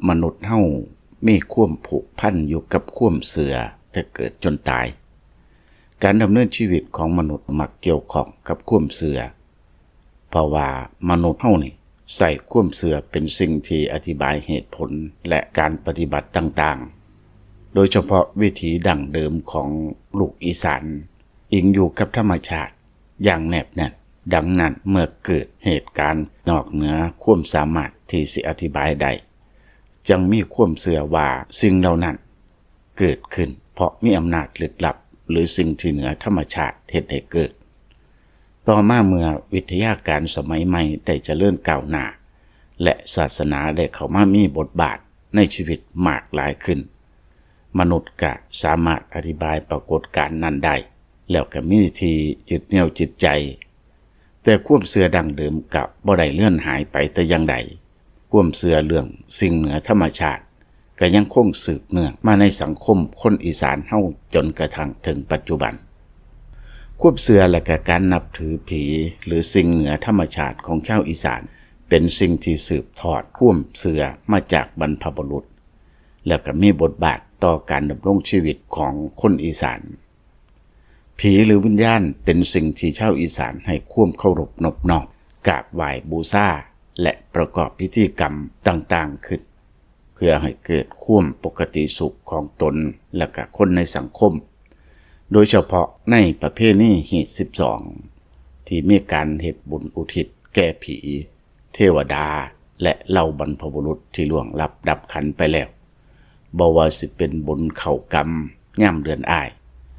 ມະນຸດເຮົາມີຄວາມຜູກພັນຢູ່ກັບຄວາມເຊື່ອແຕ່ເກີດຈົນຕາຍ. ການດຳເນີນຊີວິດຂອງມະນຸດມັກກ່ຽວຂ້ອງກັບຄວາມເຊື່ອ ເພາະວ່າມະນຸດເຮົານີ້ໃຊ້ຄວາມເຊື່ອເປັນສິ່ງທີ່ອະທິບາຍເຫດຜົນ ແລະ ການປະຕິບັດຕ່າງໆ, ໂດຍສະເພາະວິຖີດັ້ງເດີມຂອງລູກອີສານ ອີງຢູ່ກັບທຳມະຊາດຢ່າງແນບແໜ້ນ. ດັ່ງນັ້ນ ເມື່ອເກີດເຫດການນອກເໜືອຄວາມສາມາດທີ່ຊິອະທິບາຍໄດ້, ຈຶ່ງມີຄວາມເຊື່ອວ່າສິ່ງເຫຼົ່ານັ້ນເກີດຂຶ້ນເພາະມີອຳນາດລຶກລັບ ຫຼື ສິ່ງທີ່ເໜືອທຳມະຊາດເຮັດໃຫ້ເກີດ. ຕໍ່ມາເມື່ອວິທະຍາການສະໄໝໃໝ່ໄດ້ຈະເລີນກ້າວໜ້າ ແລະ ສາສະໜາໄດ້ເຂົ້າມາມີບົດບາດໃນຊີວິດມາກຫຼາຍຂຶ້ນ, ມະນຸດກະສາມາດອະທິບາຍປາກົດການນັ້ນໄດ້ ແລ້ວກະມີທີ່ຍຶດໜຽວຈິດໃຈ. ແຕ່ຄວາມເຊື່ອດັ້ງເດີມກະບໍ່ໄດ້ເລືອນຫາຍໄປແຕ່ຢ່າງໃດ. ຄວາມເຊື່ອເລື່ອງສິ່ງເໜືອທຳມະຊາດ ກໍຍັງຄົງສືບເນື່ອງມາໃນສັງຄົມຄົນອີສານເຮົາຈົນກະທັ່ງເຖິງປັດຈຸບັນ. ຄວາມເຊື່ອ ແລະ ກະການນັບຖືຜີ ຫຼື ສິ່ງເໜືອທຳມະຊາດຂອງຊາວອີສານ ເປັນສິ່ງທີ່ສືບທອດຄວາມເຊື່ອມາຈາກບັນພະບຸລຸດ ແລະ ກະມີບົດບາດຕໍ່ການດຳລົງຊີວິດຂອງຄົນອີສານ. ຜີ ຫຼື ວິນຍານ ເປັນສິ່ງທີ່ຊາວອີສານໃຫ້ຄວາມເຄົາລົບນົບນ້ອມ, ກາບໄຫວ້ບູຊາ ແລະ ປະກອບພິທີກຳຕ່າງໆຂຶ້ນ ເພື່ອໃຫ້ເກີດຄວາມປົກກະຕິສຸກຂອງຕົນ ແລະ ກະຄົນໃນສັງຄົມ, ໂດຍສະເພາະໃນປະເພນີຮີດສິບສອງ ທີ່ມີການເຮັດບຸນອຸທິດແກ່ຜີ, ເທວະດາ ແລະ ເຫຼົ່າບັນພະບຸລຸດທີ່ລ່ວງລັບດັບຂັນໄປແລ້ວ, ບໍ່ວ່າຊິເປັນບຸນເຂົ້າກຳຍາມເດືອນອ້າຍ,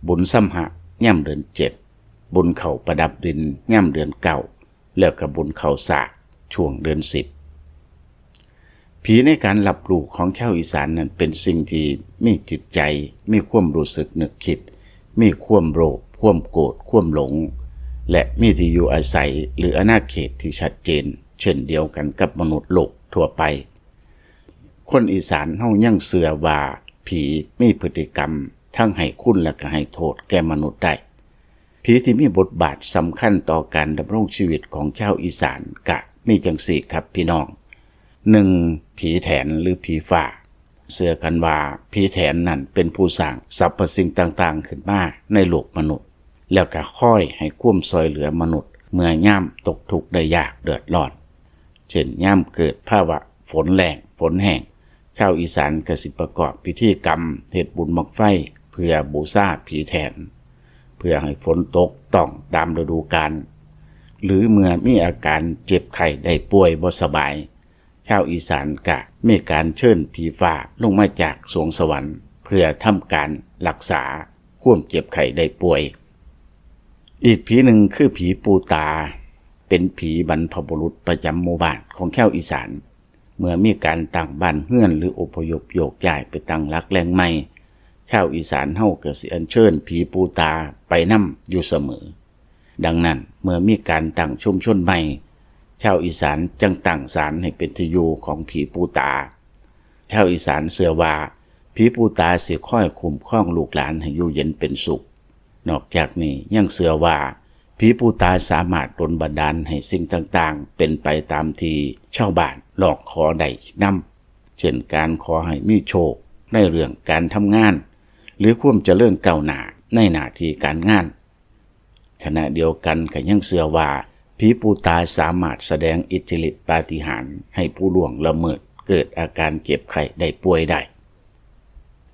ບຸນສຳຫະຍາມເດືອນເຈັດ, ບຸນເຂົ້າປະດັບດິນຍາມເດືອນເກົ້າ ແລ້ວກະບຸນເຂົ້າສາກຊ່ວງເດືອນສິບ. ຜີໃນການຮັບຮູ້ຂອງຊາວອີສານນັ້ນເປັນສິ່ງທີ່ມີຈິດໃຈ, ມີຄວາມຮູ້ສຶກນຶກຄິດ, ມີຄວາມໂລບ, ຄວາມໂກດ, ຄວາມຫຼົງ ແລະ ມີທີ່ຢູ່ອາໄສ ຫຼື ອານາເຂດທີ່ຊັດເຈນ ເຊັ່ນດຽວກັນກັບມະນຸດໂລກທົ່ວໄປ. ຄົນອີສານເຮົາຍັງເຊື່ອວ່າຜີມີພຶດຕິກຳທັງໃຫ້ຄຸນ ແລະ ກະໃຫ້ໂທດແກ່ມະນຸດໄດ້. ຜີທີ່ມີບົດບາດສຳຄັນຕໍ່ການດຳລົງຊີວິດຂອງຊາວອີສານກະມີຈັ່ງຊີ້ຄັບພີ່ນ້ອງ. ໜຶ່ງ, ຜີແຖນ ຫຼື ຜີຟ້າ. ເຊື່ອກັນວ່າຜີແຖນນັ້ນເປັນຜູ້ສ້າງສັບພະສິ່ງຕ່າງໆຂຶ້ນມາໃນໂລກມະນຸດ ແລ້ວກະຄອຍໃຫ້ຄວາມຊ່ອຍເຫຼືອມະນຸດເມື່ອຍາມຕົກທຸກໄດ້ຍາກເດືອດຮ້ອນ ເຊັ່ນ ຍາມເກີດພາວະຝົນແລ້ງ, ຝົນແຫ້ງ, ຊາວອີສານກະຊິປະກອບພິທີກຳເຮັດບຸນບັ້ງໄຟເພື່ອບູຊາຜີແຖນ ເພື່ອໃຫ້ຝົນຕົກຕ້ອງຕາມລະດູການ ຫຼື ເມື່ອມີອາການເຈັບໄຂ້ໄດ້ປ່ວຍບໍ່ສະບາຍ, ຊາວອີສານກະມີການເຊີນຜີຟ້າລົງມາຈາກສວງສະຫວັນ ເພື່ອທຳການລັກສາຄວາມເຈັບໄຂ້ໄດ້ປ່ວຍ. ອີກຜີໜຶ່ງຄືຜີປູຕາ, ເປັນຜີບັນພະບຸລຸດປະຈຳໝູ່ບ້ານຂອງຊາວອີສານ. ເມື່ອມີການຕັ້ງບ້ານເຮືອນ ຫຼື ອົບພະຍົບໂຍກຍ້າຍໄປຕັ້ງຫຼັກແຫຼ່ງໃໝ່, ຊາວອີສານເຮົາກໍຊິອັນເຊີນຜີປູຕາໄປນຳຢູ່ສະເໝີ. ດັ່ງນັ້ນ, ເມື່ອມີການຕັ້ງຊຸມຊົນໃໝ່, ຊາວອີສານຈຶ່ງຕັ້ງສານໃຫ້ເປັນທີ່ຢູ່ຂອງຜີປູຕາ. ຊາວອີສານເຊື່ອວ່າ ຜີປູຕາຊິຄອຍຄຸ້ມຄອງລູກຫຼານໃຫ້ຢູ່ເຢັນເປັນສຸກ. ນອກຈາກນີ້ຍັງເຊື່ອວ່າ ຜີປູຕາສາມາດດົນບັນດານໃຫ້ສິ່ງຕ່າງໆເປັນໄປຕາມທີ່ຊາວບ້ານຮ້ອງຂໍໄດ້ອີກນຳ, ເຊັ່ນ ການຂໍໃຫ້ມີໂຊກໃນເລື່ອງການທຳງານ ຫຼື ຄວາມຈະເລີນກ້າວໜ້າໃນໜ້າທີ່ການງານ. ຂະນະດຽວກັນກໍຍັງເຊື່ອວ່າ ຜີປູຕາສາມາດສະແດງອິດທິລິດປາຕິຫານໃຫ້ຜູ້ລ່ວງລະເມີດເກີດອາການເຈັບໄຂ້ໄດ້ປ່ວຍໄດ້.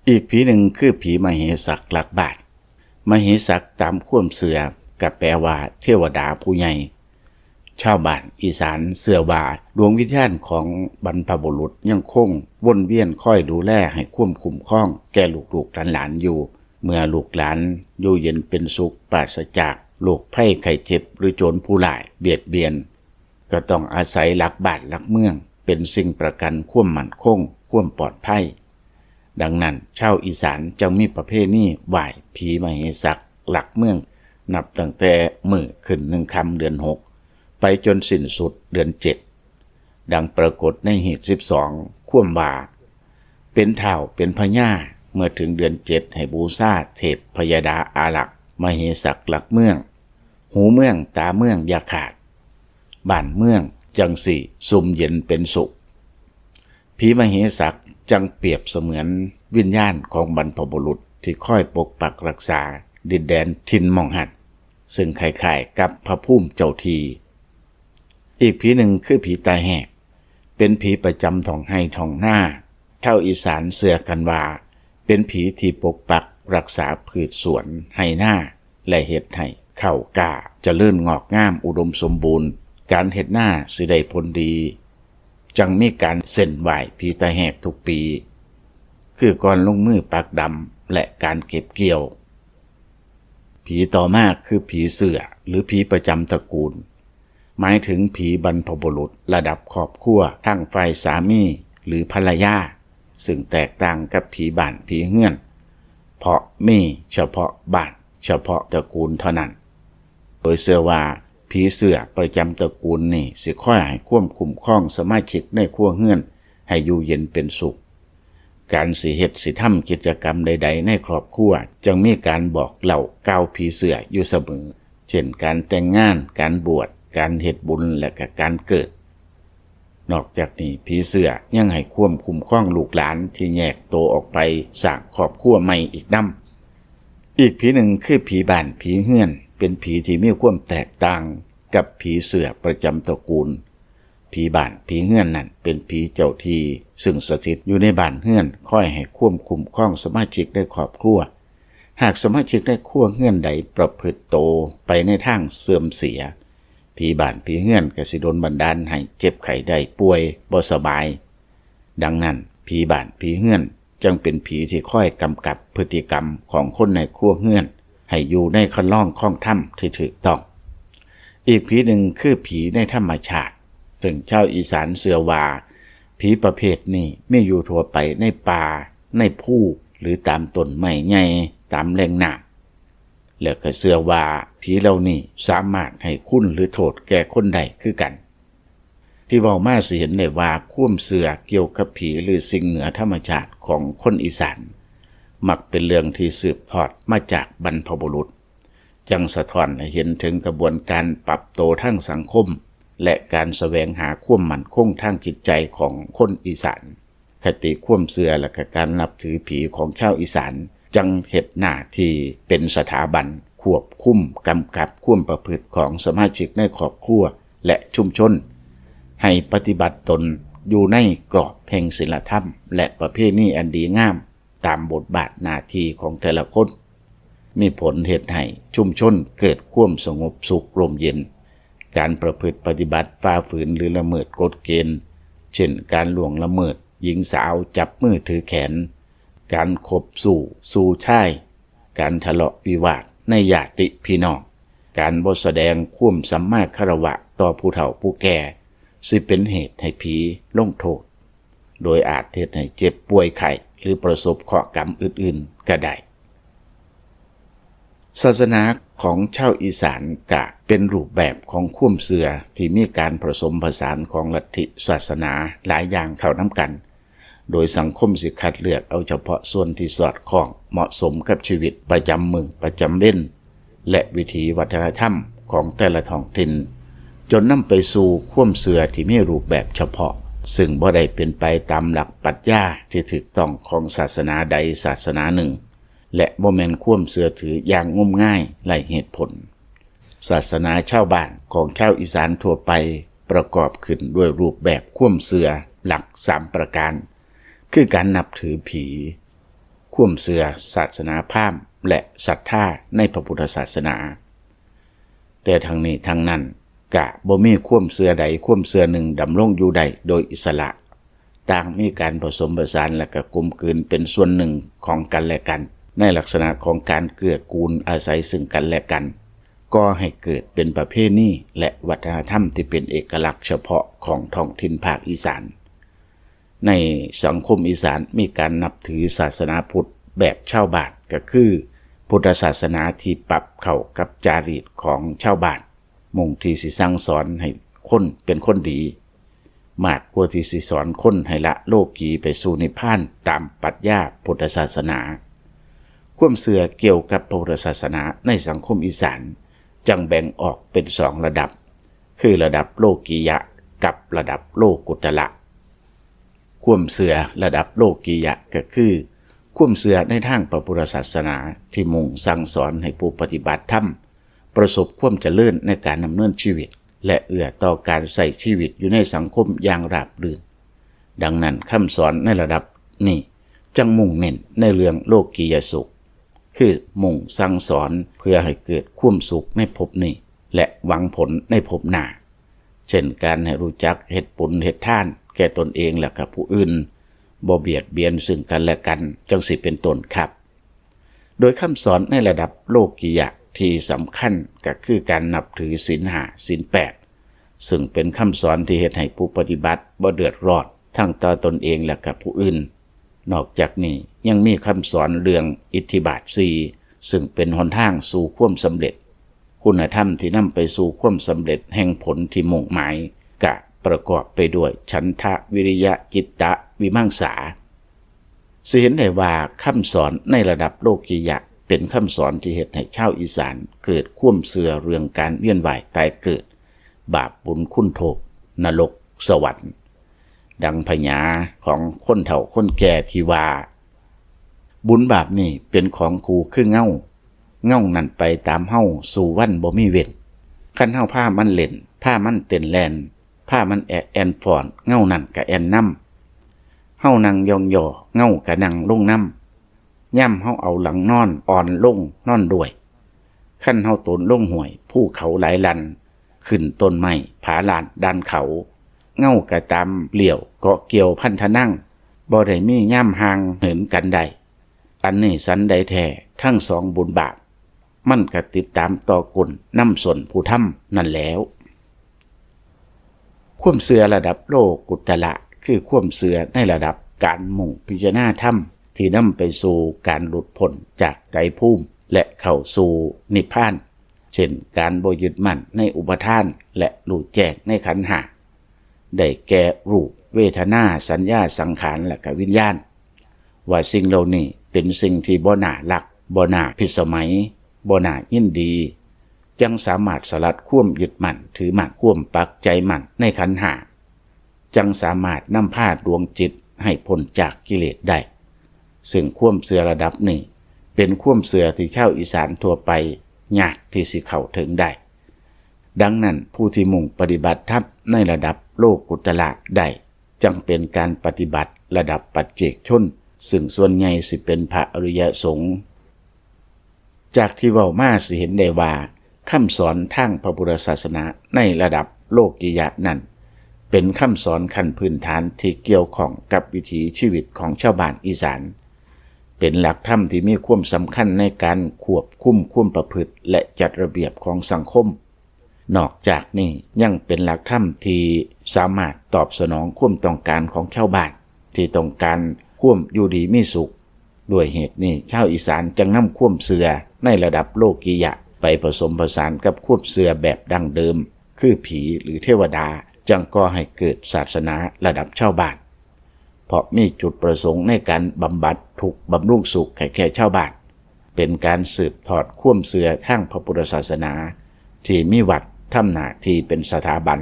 ອີກຜີໜຶ່ງຄືຜີມະເຫສັກລັກບ້ານ. ມະເຫສັກຕາມຄວາມເຊື່ອກໍແປວ່າເທວະດາຜູ້ໃຫຍ່. ຊາວບ້ານອີສານເຊື່ອວ່າດວງວິນຍານຂອງບັນພະບຸລຸດຍັງຄົງວົນວຽນຄອຍດູແລໃຫ້ຄວາມຄຸ້ມຄອງແກ່ລູກໆຫຼານໆຢູ່. ເມື່ອລູກຫຼານຢູ່ເຢັນເປັນສຸກ ປາສະຈາກໂລກໄພໄຂ້ເຈັບ ຫຼື ໂຈນຜູ້ຮ້າຍບຽດບຽນ, ກໍຕ້ອງອາໄສຫຼັກບ້ານຫຼັກເມືອງເປັນສິ່ງປະກັນຄວາມໝັ້ນຄົງ, ຄວາມປອດໄພ. ດັ່ງນັ້ນ, ຊາວອີສານຈຶ່ງມີປະເພນີໄຫວ້ຜີມະເຫສັກຫຼັກເມືອງ ນັບຕັ້ງແຕ່ມື້ຂຶ້ນໜຶ່ງຄ່ຳເດືອນຫົກ ໄປຈົນສິ້ນສຸດເດືອນເຈັດ. ດັ່ງປາກົດໃນຮີດສິບສອງ ຄວາມວ່າ ເປັນທ້າວເປັນພະຍາ ເມື່ອເຖິງເດືອນເຈັດໃຫ້ບູຊາເທບພະຍາດາອາລັກ, ມະເຫສັກຫຼັກເມືອງ, ຫູເມືອງ, ຕາເມືອງຢ່າຂາດ, ບ້ານເມືອງຈັ່ງຊິຊຸ່ມເຢັນເປັນສຸກ. ຜີມະເຫສັກ ຈັ່ງປຽບສະເໝືອນວິນຍານຂອງບັນພະບຸລຸດທີ່ຄອຍປົກປັກຮັກສາດິນແດນຖິ່ນມ່ອງຮັດ, ເຊິ່ງຄ້າຍໆກັບພະພູມເຈົ້າທີ່. ອີກຜີໜຶ່ງຄືຜີຕາແຫກ, ເປັນຜີປະຈຳທ້ອງໄຮ່ທ້ອງນາ. ຊາວອີສານເຊື່ອກັນວ່າ ເປັນຜີທີ່ປົກປັກຮັກສາພືດສວນໄຮ່ນາ ແລະ ເຮັດໃຫ້ເຂົ້າກ້າຈະເລີນງອກງາມອຸດົມສົມບູນ, ການເຮັດນາຊິໄດ້ຜົນດີ. ຈັ່ງມີການເສັ້ນໄຫວ້ຜີຕາແຫກທຸກປີ, ຄືກ່ອນລົງມືປັກດຳ ແລະ ການເກັບກ່ຽວ. ຜີຕໍ່ມາຄືຜີເສື້ອ ຫຼື ຜີປະຈຳຕະກູນ, ໝາຍເຖິງຜີບັນພະບຸລຸດລະດັບຄອບຄົວທາງຝ່າຍສາມີ ຫຼື ພັນລະຍາ, ເຊິ່ງແຕກຕ່າງກັບຜີບ້ານຜີເຮືອນ ເພາະມີສະເພາະບ້ານ ສະເພາະຕະກູນເທົ່ານັ້ນ. ໂດຍເຊື່ອວ່າຜີເສື້ອປະຈຳຕະກູນນີ້ຊິຄອຍໃຫ້ຄວາມຄຸ້ມຄອງສະມາຊິກໃນຄົວເຮືອນໃຫ້ຢູ່ເຢັນເປັນສຸກ. ການຊິເຮັດຊິທຳກິດຈະກຳໃດໆໃນຄອບຄົວ ຈັ່ງມີການບອກເລົ່າກ່າວຜີເສື້ອຢູ່ສະເໝີ, ເຊັ່ນ ການແຕ່ງງານ, ການບວດ, ການເຮັດບຸນ ແລະ ກະການເກີດ. ນອກຈາກນີ້, ຜີເສື້ອຍັງໃຫ້ຄວາມຄຸ້ມຄອງລູກຫຼານທີ່ແຍກໂຕອອກໄປສ້າງຄອບຄົວໃໝ່ອີກນຳ. ອີກຜີໜຶ່ງຄືຜີບ້ານຜີເຮືອນ, ເປັນຜີທີ່ມີຄວາມແຕກຕ່າງກັບຜີເສື້ອປະຈຳຕະກູນ. ຜີບ້ານຜີເຮືອນນັ້ນເປັນຜີເຈົ້າທີ່ ເຊິ່ງສະຖິດຢູ່ໃນບ້ານເຮືອນ, ຄອຍໃຫ້ຄວາມຄຸ້ມຄອງສະມາຊິກໃນຄອບຄົວ. ຫາກສະມາຊິກໃນຄົວເຮືອນໃດປະພຶດໂຕໄປໃນທາງເສື່ອມເສຍ, ຜີບ້ານຜີເຮືອນກໍຊິດົນບັນດານໃຫ້ເຈັບໄຂ້ໄດ້ປ່ວຍບໍ່ສະບາຍ. ດັ່ງນັ້ນ, ຜີບ້ານຜີເຮືອນຈຶ່ງເປັນຜີທີ່ຄອຍກຳກັບພຶດຕິກຳຂອງຄົນໃນຄົວເຮືອນ ໃຫ້ຢູ່ໃນຄັນລອງຄອງທຳທີ່ຖືກຕ້ອງ. ອີກຜີໜຶ່ງຄືຜີໃນທຳມະຊາດ, ເຊິ່ງຊາວອີສານເຊື່ອວ່າ ຜີປະເພດນີ້ມີຢູ່ທົ່ວໄປໃນປ່າ, ໃນພູ ຫຼື ຕາມຕົ້ນໄມ້ໃຫຍ່, ຕາມແຫຼ່ງນ້ຳ. ແລະ ກໍເຊື່ອວ່າຜີເຫຼົ່ານີ້ສາມາດໃຫ້ຄຸນ ຫຼື ໂທດແກ່ຄົນໄດ້ຄືກັນ. ທີ່ເວົ້າມາຊິເຫັນໄດ້ວ່າ ຄວາມເຊື່ອກ່ຽວກັບຜີ ຫຼື ສິ່ງເໜືອທຳມະຊາດຂອງຄົນອີສານ ມັກເປັນເລື່ອງທີ່ສືບທອດມາຈາກບັນພະບຸລຸດ, ຈັ່ງສະທ້ອນໃຫ້ເຫັນເຖິງກະບວນການປັບໂຕທາງສັງຄົມ ແລະ ການສະແຫວງຫາຄວາມໝັ້ນຄົງທາງຈິດໃຈຂອງຄົນອີສານ. ຄະຕິຄວາມເຊື່ອ ແລະ ກະການນັບຖືຜີຂອງຊາວອີສານ ຈັ່ງເຮັດໜ້າທີ່ເປັນສະຖາບັນຄວບຄຸມກຳກັບຄວາມປະພຶດຂອງສະມາຊິກໃນຄອບຄົວ ແລະ ຊຸມຊົນ ໃຫ້ປະຕິບັດຕົນຢູ່ໃນກອບແຫ່ງສິນລະທຳ ແລະ ປະເພນີອັນດີງາມ ຕາມບົດບາດໜ້າທີ່ຂອງແຕ່ລະຄົນ, ມີຜົນເຮັດໃຫ້ຊຸມຊົນເກີດຄວາມສະຫງົບສຸກຮົ່ມເຢັນ. ການປະພຶດປະຕິບັດຝ່າຝືນ ຫຼື ລະເມີດກົດເກນ, ເຊັ່ນ ການລ່ວງລະເມີດຍິງສາວ, ຈັບມືຖືແຂນ, ການຄົບຊູ້ສູ່ຊາຍ, ການທະເລາະວິວາດໃນຍາດຕິພີ່ນ້ອງ, ການບໍ່ສະແດງຄວາມສຳມາຄາລະວະຕໍ່ຜູ້ເຖົ້າຜູ້ແກ່ ຊິເປັນເຫດໃຫ້ຜີລົງໂທດ, ໂດຍອາດເຮັດໃຫ້ເຈັບປ່ວຍໄຂ້ ຫຼື ປະສົບເຄາະກຳອື່ນໆກໍໄດ້. ສາສະໜາຂອງຊາວອີສານກະເປັນຮູບແບບຂອງຄວາມເຊື່ອທີ່ມີການປະສົມປະສານຂອງລັດທິສາສະໜາຫຼາຍຢ່າງເຂົ້ານຳກັນ, ໂດຍສັງຄົມຊິຄັດເລືອກເອົາສະເພາະສ່ວນທີ່ສອດຄ່ອງເໝາະສົມກັບຊີວິດປະຈຳມື້ປະຈຳເວັນ ແລະ ວິຖີວັດທະນະທຳຂອງແຕ່ລະທ້ອງຖິ່ນ, ຈົນນຳໄປສູ່ຄວາມເຊື່ອທີ່ມີຮູບແບບສະເພາະ, ເຊິ່ງບໍ່ໄດ້ເປັນໄປຕາມຫຼັກປັດຊະຍາທີ່ຖືກຕ້ອງຂອງສາສະໜາໃດສາສະໜາໜຶ່ງ ແລະ ບໍ່ແມ່ນຄວາມເຊື່ອຖືຢ່າງງົມງາຍໄຮ້ເຫດຜົນ. ສາສະໜາຊາວບ້ານຂອງຊາວອີສານທົ່ວໄປປະກອບຂຶ້ນດ້ວຍຮູບແບບຄວາມເຊື່ອຫຼັກສາມປະການ, ຄືການນັບຖືຜີ, ຄວາມເຊື່ອສາສະໜາພາມ ແລະ ສັດທາໃນພະພຸດທະສາສະໜາ. ແຕ່ທັງນີ້ທັງນັ້ນ, ກະບໍ່ມີຄວາມເຊື່ອໃດຄວາມເຊື່ອໜຶ່ງດຳລົງຢູ່ໄດ້ໂດຍອິດສະຫຼະ, ຕ່າງມີການປະສົມປະສານ ແລະ ກະກົມກືນເປັນສ່ວນໜຶ່ງຂອງກັນແລະກັນ, ໃນລັກສະນະຂອງການເກື້ອກູນອາໄສເຊິ່ງກັນແລະກັນ, ກໍ່ໃຫ້ເກີດເປັນປະເພນີ ແລະ ວັດທະນະທຳທີ່ເປັນເອກະລັກສະເພາະຂອງທ້ອງຖິ່ນພາກອີສານ. ໃນສັງຄົມອີສານມີການນັບຖືສາສະໜາພຸດແບບຊາວບ້ານ, ກໍຄືພຸດທະສາສະໜາທີ່ປັບເຂົ້າກັບຈາຣີດຂອງຊາວບ້ານ, ມຸ່ງທີ່ຊິສັ່ງສອນໃຫ້ຄົນເປັນຄົນດີ, ມາກກວ່າທີ່ຊິສອນຄົນໃຫ້ລະໂລກີໄປສູ່ນິບພານຕາມປັດຊະຍາພຸດທະສາສະໜາ. ຄວາມເຊື່ອກ່ຽວກັບພະພຸດທະສາສະໜາໃນສັງຄົມອີສານ ຈັ່ງແບ່ງອອກເປັນສອງລະດັບ, ຄືລະດັບໂລກີຍະກັບລະດັບໂລກຸດຕະລະ. ຄວາມເຊື່ອລະດັບໂລກີຍະ ກໍຄືຄວາມເຊື່ອໃນທາງພະພຸດທະສາສະໜາ ທີ່ມຸ່ງສັ່ງສອນໃຫ້ຜູ້ປະຕິບັດທຳປະສົບຄວາມຈະເລີນໃນການດຳເນີນຊີວິດ ແລະ ເອື້ອຕໍ່ການໃຊ້ຊີວິດຢູ່ໃນສັງຄົມຢ່າງລາບລື່ນ. ດັ່ງນັ້ນ, ຄຳສອນໃນລະດັບນີ້ຈຶ່ງມຸ່ງເນັ້ນໃນເລື່ອງໂລກີຍະສຸກ, ຄືມຸ່ງສັ່ງສອນເພື່ອໃຫ້ເກີດຄວາມສຸກໃນພົບນີ້ ແລະ ຫວັງຜົນໃນພົບໜ້າ, ເຊັ່ນ ການໃຫ້ຮູ້ຈັກເຮັດບຸນເຮັດທານແກ່ຕົນເອງ ແລະ ກະຜູ້ອື່ນ, ບໍ່ບຽດບຽນຊຶ່ງກັນແລະກັນ ຈັ່ງຊີ້ເປັນຕົ້ນຄັບ. ໂດຍຄຳສອນໃນລະດັບໂລກີຍະທີ່ສຳຄັນກໍຄືການນັບຖືສິນຫ້າ ສິນແປດ ຊຶ່ງເປັນຄຳສອນທີ່ເຮັດໃຫ້ຜູ້ປະຕິບັດບໍ່ເດືອດຮ້ອນທັງຕໍ່ຕົນເອງ ແລະ ກະຜູ້ອື່ນ. ນອກຈາກນີ້ຍັງມີຄຳສອນເລື່ອງອິດທິບາດສີ່ ຊຶ່ງເປັນຫົນທາງສູ່ຄວາມສຳເລັດ. ຄຸນນະທຳທີ່ນຳໄປສູ່ຄວາມສຳເລັດແຫ່ງຜົນທີ່ມຸ່ງໝາຍ ກະປະກອບໄປດ້ວຍ ສັນທະ ວິລິຍະ ຈິດຕະ ວິມັງສາ. ຊິເຫັນໄດ້ວ່າຄຳສອນໃນລະດັບໂລກີຍະ ເປັນຄຳສອນທີ່ເຮັດໃຫ້ຊາວອີສານເກີດຄວາມເຊື່ອເລື່ອງການວຽນວ່າຍຕາຍເກີດ, ບາບບຸນຄຸນໂທດ, ນະລົກ, ສະຫວັນ. ດັ່ງພະຍາຂອງຄົນເຖົ້າຄົນແກ່ທີ່ວ່າ, ບຸນບາບນີ້ເປັນຂອງຄູ່ຄືເງົາ, ເງົານັ້ນໄປຕາມເຮົາສູ່ວັນບໍ່ມີເວັ້ນ. ຄັນເຮົາພາມັນເຫຼັ້ນ, ພາມັນເຕັ້ນແລ່ນ, ພາມັນແອະແອ່ນຟ້ອນ, ເງົານັ້ນກະແອ່ນນຳ. ເຮົານັ່ງຢ່ອງຍໍ້, ເງົາກະນັ່ງລົງນຳ. ຍາມເຮົາເອົາຫຼັງນອນ, ອ່ອນລົງນອນດ້ວຍ. ຄັນເຮົາໂຕນລົງຫ້ວຍ, ພູເຂົາຫຼາຍລັນ, ຂຶ້ນຕົ້ນໄມ້, ຜາລາດດ່ານເຂົາ, ເງົາກະຕາມລ້ຽວເກາະກ່ຽວພັນທະນັງ, ບໍ່ໄດ້ມີຍາມຫ່າງເຫີນກັນໄດ້. ອັນນີ້ສັນໃດແທ້, ທັງສອງບຸນບາບ, ມັນກະຕິດຕາມຕໍ່ກົ້ນນຳສົ້ນຜູ້ທຳນັ້ນແຫຼ້ວ. ຄວາມເຊື່ອລະດັບໂລກຸດຕະລະ ຄືຄວາມເຊື່ອໃນລະດັບການມຸ່ງພິຈາລະນາທຳ ທີ່ນຳໄປສູ່ການຫຼຸດພົ້ນຈາກໄຕພູມ ແລະ ເຂົ້າສູ່ນິບພານ, ເຊັ່ນ ການບໍ່ຍຶດໝັ້ນໃນອຸປະທານ ແລະ ຮູ້ແຈ້ງໃນຂັນຫ້າ ໄດ້ແກ່ ຮູບ, ເວທະນາ, ສັນຍາ, ສັງຂານ ແລະ ກະວິນຍານ, ວ່າສິ່ງເຫຼົ່ານີ້ເປັນສິ່ງທີ່ບໍ່ໜ້າຮັກ, ບໍ່ໜ້າພິດສະໄໝ, ບໍ່ໜ້າຍິນດີ, ຈັ່ງສາມາດສະຫຼັດຄວາມຍຶດໝັ້ນຖືໝັ້ນ, ຄວາມປັກໃຈໝັ້ນໃນຂັນຫ້າ, ຈັ່ງສາມາດນຳພາດວງຈິດໃຫ້ພົ້ນຈາກກິເລດໄດ້. ເຊິ່ງຄວາມເຊື່ອລະດັບນີ້ເປັນຄວາມເຊື່ອທີ່ຊາວອີສານທົ່ວໄປຍາກທີ່ຊິເຂົ້າເຖິງໄດ້. ດັ່ງນັ້ນ, ຜູ້ທີ່ມຸ່ງປະຕິບັດທຳໃນລະດັບໂລກຸດຕະລະໄດ້ ຈັ່ງເປັນການປະຕິບັດລະດັບປັດເຈກຊົນ, ເຊິ່ງສ່ວນໃຫຍ່ຊິເປັນພະອະລິຍະສົງ. ຈາກທີ່ເວົ້າມາຊິເຫັນໄດ້ວ່າ, ຄຳສອນທາງພະພຸດທະສາສະໜາໃນລະດັບໂລກິຍະນັ້ນ ເປັນຄຳສອນຂັ້ນພື້ນຖານທີ່ກ່ຽວຂ້ອງກັບວິຖີຊີວິດຂອງຊາວບ້ານອີສານ, ເປັນຫຼັກທຳທີ່ມີຄວາມສຳຄັນໃນການຄວບຄຸມຄວາມປະພຶດ ແລະ ຈັດລະບຽບຂອງສັງຄົມ. ນອກຈາກນີ້ຍັງເປັນຫຼັກທຳທີ່ສາມາດຕອບສະໜອງຄວາມຕ້ອງການຂອງຊາວບ້ານທີ່ຕ້ອງການຄວາມຢູ່ດີມີສຸກ. ດ້ວຍເຫດນີ້, ຊາວອີສານຈຶ່ງນຳຄວາມເຊື່ອໃນລະດັບໂລກິຍະໄປປະສົມປະສານກັບຄວາມເຊື່ອແບບດັ້ງເດີມ, ຄືຜີ ຫຼື ເທວະດາ, ຈຶ່ງກໍ່ໃຫ້ເກີດສາສະໜາລະດັບຊາວບ້ານ. ເພາະມີຈຸດປະສົງໃນການບຳບັດທຸກບຳລຸງສຸກໃຫ້ແກ່ຊາວບ້ານ, ເປັນການສືບທອດຄວາມເຊື່ອທາງພະພຸດທະສາສະໜາ ທີ່ມີວັດທຳໜ້າທີ່ເປັນສະຖາບັນ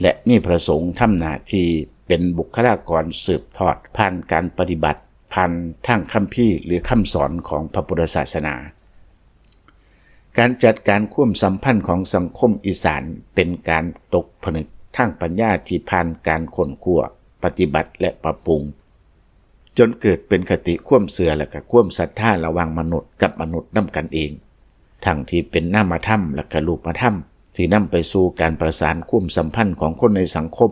ແລະ ມີພະສົງທຳໜ້າທີ່ເປັນບຸກຄະລາກອນສືບທອດ ຜ່ານການປະຕິບັດ ຜ່ານທາງຄຳພີ ຫຼື ຄຳສອນຂອງພະພຸດທະສາສະໜາ. ການຈັດການຄວາມສຳພັນຂອງສັງຄົມອີສານເປັນການຕົກຜະນຶກທາງປັນຍາທີ່ຜ່ານການຄົ້ນຄວ້າ, ປະຕິບັດ ແລະ ປັບປຸງ, ຈົນເກີດເປັນຄະຕິຄວາມເຊື່ອ ແລະ ກະຄວາມສັດທາລະຫວ່າງມະນຸດກັບມະນຸດນຳກັນເອງ, ທັງທີ່ເປັນນາມະທຳ ແລະ ກະຮູບປະທຳ ທີ່ນຳໄປສູ່ການປະສານຄວາມສຳພັນຂອງຄົນໃນສັງຄົມ.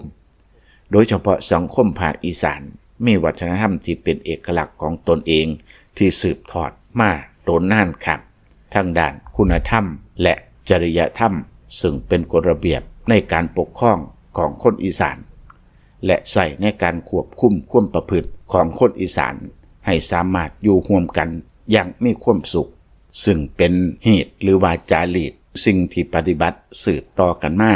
ໂດຍສະເພາະສັງຄົມພາກອີສານ ມີວັດທະນະທຳທີ່ເປັນເອກະລັກຂອງຕົນເອງ ທີ່ສືບທອດມາໂດນນານຄັກ ທາງດ້ານຄຸນນະທຳ ແລະ ຈະລິຍະທຳ, ເຊິ່ງເປັນກົດລະບຽບໃນການປົກຄອງຂອງຄົນອີສານ ແລະ ໃຊ້ໃນການຄວບຄຸມຄວາມປະພຶດຂອງຄົນອີສານ ໃຫ້ສາມາດຢູ່ຮ່ວມກັນຢ່າງມີຄວາມສຸກ, ເຊິ່ງເປັນຮີດ ຫຼືວ່າຈາລີດ ສິ່ງທີ່ປະຕິບັດສືບຕໍ່ກັນມາ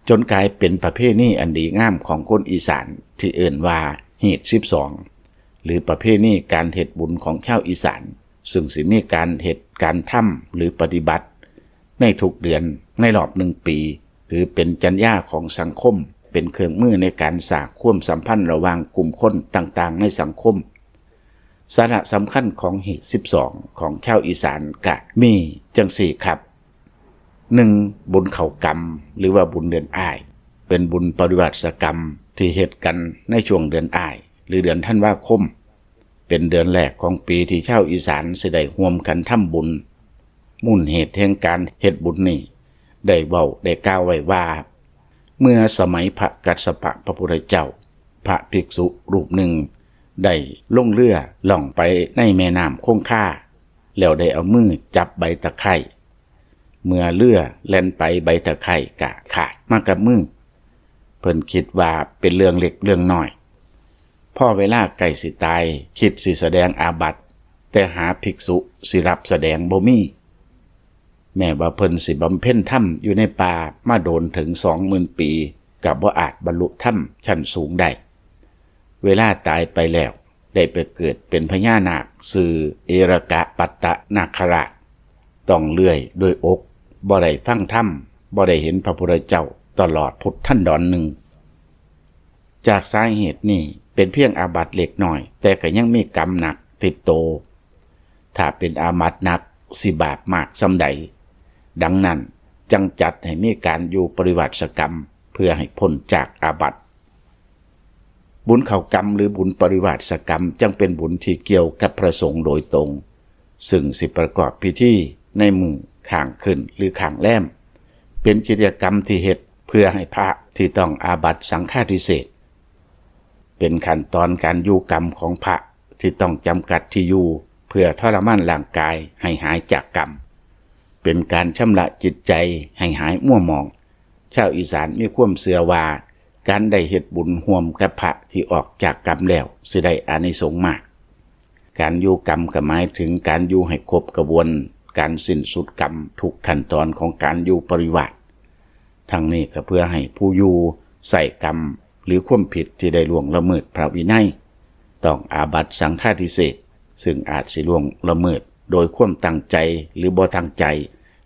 ຈົນກາຍເປັນປະເພນີອັນດີງາມຂອງຄົນອີສານ ທີ່ເອີ້ນວ່າຮີດສິບສອງ ຫຼື ປະເພນີການເຮັດບຸນຂອງຊາວອີສານ, ເຊິ່ງຊິມີການເຮັດການທຳ ຫຼື ປະຕິບັດໃນທຸກເດືອນໃນລອບໜຶ່ງປີ, ຖືເປັນຈັນຍາຂອງສັງຄົມ ເປັນເຄື່ອງມືໃນການສ້າງຄວາມສຳພັນລະຫວ່າງກຸ່ມຄົນຕ່າງໆໃນສັງຄົມ. ສາລະສຳຄັນຂອງຮີດສິບສອງຂອງຊາວອີສານກະມີຈັ່ງຊີ້ຄັບ. ໜຶ່ງ, ບຸນເຂົ້າກຳ ຫຼືວ່າບຸນເດືອນອ້າຍ, ເປັນບຸນປະລິວາສະກຳທີ່ເຮັດກັນໃນຊ່ວງເດືອນອ້າຍ ຫຼືເດືອນທັນວາຄົມ. ເປັນເດືອນແລກຂອງປີທີ່ຊາວອີສານຊິໄດ້ຮ່ວມກັນທຳບຸນ. ມູນເຫດແຫ່ງການເຮັດບຸນນີ້ ໄດ້ເວົ້າໄດ້ກ່າວໄວ້ວ່າ ເມື່ອສະໄໝພະກັດສະປະພະພຸດທະເຈົ້າ, ພະພິກສຸຮູບໜຶ່ງໄດ້ລົງເຮືອລ່ອງໄປໃນແມ່ນ້ຳຄົງຄາ ແລ້ວໄດ້ເອົາມືຈັບໃບຕະໄຄ. ເມື່ອເຮືອແລ່ນໄປ ໃບຕະໄຄກະຂາດມາກັບມື. ເພິ່ນຄິດວ່າເປັນເລື່ອງເລັກເລື່ອງນ້ອຍ. ພໍເວລາໃກ້ຊິຕາຍ, ຄິດຊິສະແດງອາບັດ, ແຕ່ຫາພິກສຸຊິຮັບສະແດງບໍ່ມີ. ແມ້ວ່າເພິ່ນຊິບຳເພັນທຳຢູ່ໃນປ່າມາໂດນເຖິງສອງໝື່ນປີ, ກໍບໍ່ອາດບັນລຸທຳຊັ້ນສູງໄດ້. ເວລາຕາຍໄປແລ້ວ, ໄດ້ໄປເກີດເປັນພະຍານາກຊື່ເອລະກະປັດຕະນາຄະລາດ, ຕ້ອງເລື່ອຍດ້ວຍອົກ, ບໍ່ໄດ້ຟັງທຳ, ບໍ່ໄດ້ເຫັນພະພຸດທະເຈົ້າຕະຫຼອດພຸດທັນດອນໜຶ່ງ. ຈາກສາເຫດນີ້ ເປັນພຽງອາບັດເລັກນ້ອຍ, ແຕ່ກໍຍັງມີກຳໜັກຕິດໂຕ. ຖ້າເປັນອາບັດໜັກ ຊິບາບມາກສ່ຳໃດ? ດັ່ງນັ້ນ, ຈຶ່ງຈັດໃຫ້ມີການຢູ່ປະລິວາສະກຳ ເພື່ອໃຫ້ພົ້ນຈາກອາບັດ. ບຸນເຂົ້າກຳ ຫຼື ບຸນປະລິວາສະກຳ ຈຶ່ງເປັນບຸນທີ່ກ່ຽວກັບພະສົງໂດຍຕົງ, ຊຶ່ງຊິປະກອບພິທີໃນມື້ຄ້າງຄືນ ຫຼື ຄ້າງແລມ, ເປັນກິດຈະກຳທີ່ເຮັດເພື່ອໃຫ້ພະທີ່ຕ້ອງອາບັດສັງຄາທິເສດ. ເປັນຂັ້ນຕອນການຢູ່ກຳຂອງພະທີ່ຕ້ອງຈຳກັດທີ່ຢູ່ ເພື່ອທໍລະມານຮ່າງກາຍໃຫ້ຫາຍຈາກກຳ, ເປັນການຊຳລະຈິດໃຈໃຫ້ຫາຍມົວໝອງ. ຊາວອີສານມີຄວາມເຊື່ອວ່າ ການໄດ້ເຮັດບຸນຮ່ວມກັບພະທີ່ອອກຈາກກຳແລ້ວ ຊິໄດ້ອານິສົງມາກ. ການຢູ່ກຳກໍໝາຍເຖິງການຢູ່ໃຫ້ຄົບກະບວນການສິ້ນສຸດກຳທຸກຂັ້ນຕອນຂອງການຢູ່ປະລິວາດ. ທັງນີ້ກໍເພື່ອໃຫ້ຜູ້ຢູ່ໃຊ້ກຳ ຫຼື ຄວາມຜິດທີ່ໄດ້ລ່ວງລະເມີດພະວິໄນ ຕ້ອງອາບັດສັງຄາທິເສດ, ຊຶ່ງອາດຊິລ່ວງລະເມີດໂດຍຄວາມຕັ້ງໃຈ ຫຼື ບໍ່ຕັ້ງໃຈ,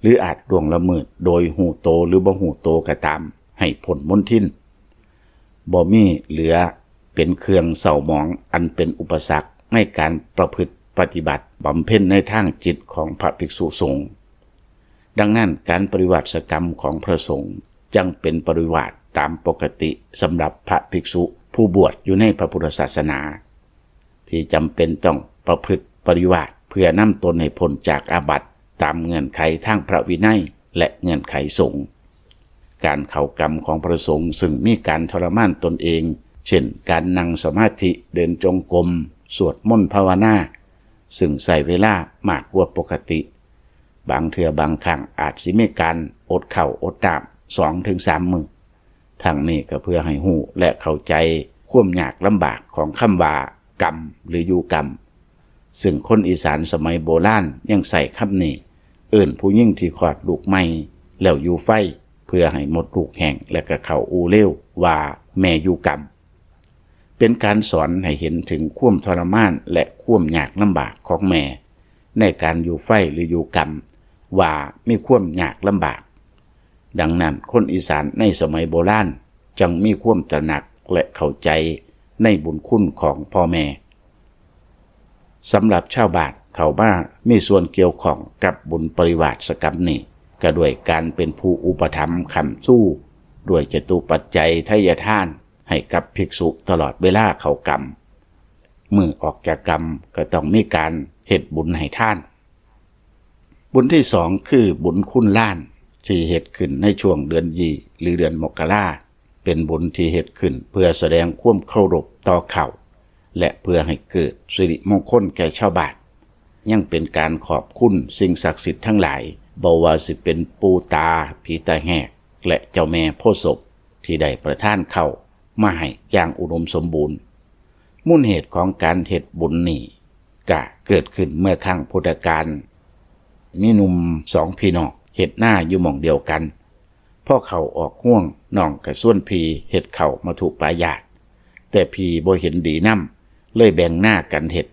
ຫຼື ອາດລ່ວງລະເມີດໂດຍຮູ້ໂຕ ຫຼື ບໍ່ຮູ້ໂຕກໍຕາມ, ໃຫ້ພົ້ນມົນທິນ. ບໍ່ມີເຫຼືອເປັນເຄື່ອງເສົ້າໝອງ ອັນເປັນອຸປະສັກໃນການປະພຶດປະຕິບັດບຳເພັນໃນທາງຈິດຂອງພະພິກສຸສົງ. ດັ່ງນັ້ນ, ການປະລິວາສະກຳຂອງພະສົງ ຈັ່ງເປັນປະລິວາດຕາມປົກກະຕິສຳລັບພະພິກສຸຜູ້ບວດຢູ່ໃນພະພຸດທະສາສະໜາ ທີ່ຈຳເປັນຕ້ອງປະພຶດປະລິວາດ ເພື່ອນຳຕົນໃຫ້ພົ້ນຈາກອາບັດຕາມເງື່ອນໄຂທາງພະວິໄນ ແລະ ເງື່ອນໄຂສົງ. ການເຂົ້າກຳຂອງພະສົງ ຊຶ່ງມີການທໍລະມານຕົນເອງ ເຊັ່ນ ການນັ່ງສະມາທິ, ເດີນຈົງກົມ, ສວດມົນພາວະນາ, ຊຶ່ງໃຊ້ເວລາມາກກວ່າປົກກະຕິ. ບາງເທື່ອບາງຄັ້ງອາດຊິມີການອົດເຂົ້າອົດນ້ຳສອງເຖິງສາມມື້. ທັງນີ້ກໍເພື່ອໃຫ້ຮູ້ ແລະ ເຂົ້າໃຈຄວາມຍາກລຳບາກຂອງຄຳວ່າກຳ ຫຼື ຢູ່ກຳ, ຊຶ່ງຄົນອີສານສະໄໝໂບລານຍັງໃຊ້ຄຳນີ້ເອີ້ນຜູ້ຍິງທີ່ຄອດລູກໃໝ່ແລ້ວຢູ່ໄຟ ເພື່ອໃຫ້ມົດລູກແຫ້ງ ແລະ ກໍເຂົ້າອູ່ເລວ ວ່າແມ່ຢູ່ກຳ. ເປັນການສອນໃຫ້ເຫັນເຖິງຄວາມທໍລະມານ ແລະ ຄວາມຍາກລຳບາກຂອງແມ່ໃນການຢູ່ໄຟ ຫຼື ຢູ່ກຳ ວ່າມີຄວາມຍາກລຳບາກ. ດັ່ງນັ້ນ, ຄົນອີສານໃນສະໄໝໂບລານຈຶ່ງມີຄວາມຕະໜັກ ແລະ ເຂົ້າໃຈໃນບຸນຄຸນຂອງພໍ່ແມ່. ສຳລັບຊາວບ້ານເຂົ້າມາມີສ່ວນກ່ຽວຂ້ອງກັບບຸນປະລິວາສະກຳນີ້ ກໍດ້ວຍການເປັນຜູ້ອຸປະຖຳຄ້ຳຊູດ້ວຍຈະຕຸປັດໄຈໄທຍະທານໃຫ້ກັບພິກສຸຕະຫຼອດເວລາເຂົ້າກຳ. ມື້ອອກຈາກກຳກໍຕ້ອງມີການເຮັດບຸນໃຫ້ທານ. ບຸນທີສອງ ຄືບຸນຄຸນລານ ທີ່ເຮັດຂຶ້ນໃນຊ່ວງເດືອນຢີ ຫຼື ເດືອນມົກກະລາ. ເປັນບຸນທີ່ເຮັດຂຶ້ນເພື່ອສະແດງຄວາມເຄົາລົບຕໍ່ເຂົ້າ ແລະ ເພື່ອໃຫ້ເກີດສິລິມົງຄົນແກ່ຊາວບ້ານ. ຍັງເປັນການຂອບຄຸນສິ່ງສັກສິດທັງຫຼາຍ, ບໍ່ວ່າຊິເປັນປູ່ຕາ, ຜີຕາແຫກ ແລະ ເຈົ້າແມ່ໂພສົບ ທີ່ໄດ້ປະທານເຂົ້າມາໃຫ້ຢ່າງອຸດົມສົມບູນ. ມູນເຫດຂອງການເຮັດບຸນນີ້ ກະເກີດຂຶ້ນເມື່ອຄັ້ງພຸດທະການ, ມີໜຸ່ມສອງພີ່ນ້ອງເຮັດນາຢູ່ໝ່ອງດຽວກັນ. ພໍເຂົ້າອອກຮວງ, ນ້ອງກໍຊວນພີ່ເຮັດເຂົ້າມະທຸປາຍາດ, ແຕ່ພີ່ບໍ່ເຫັນດີນຳ, ເລີຍແບ່ງໜ້າກັນເຮັດ.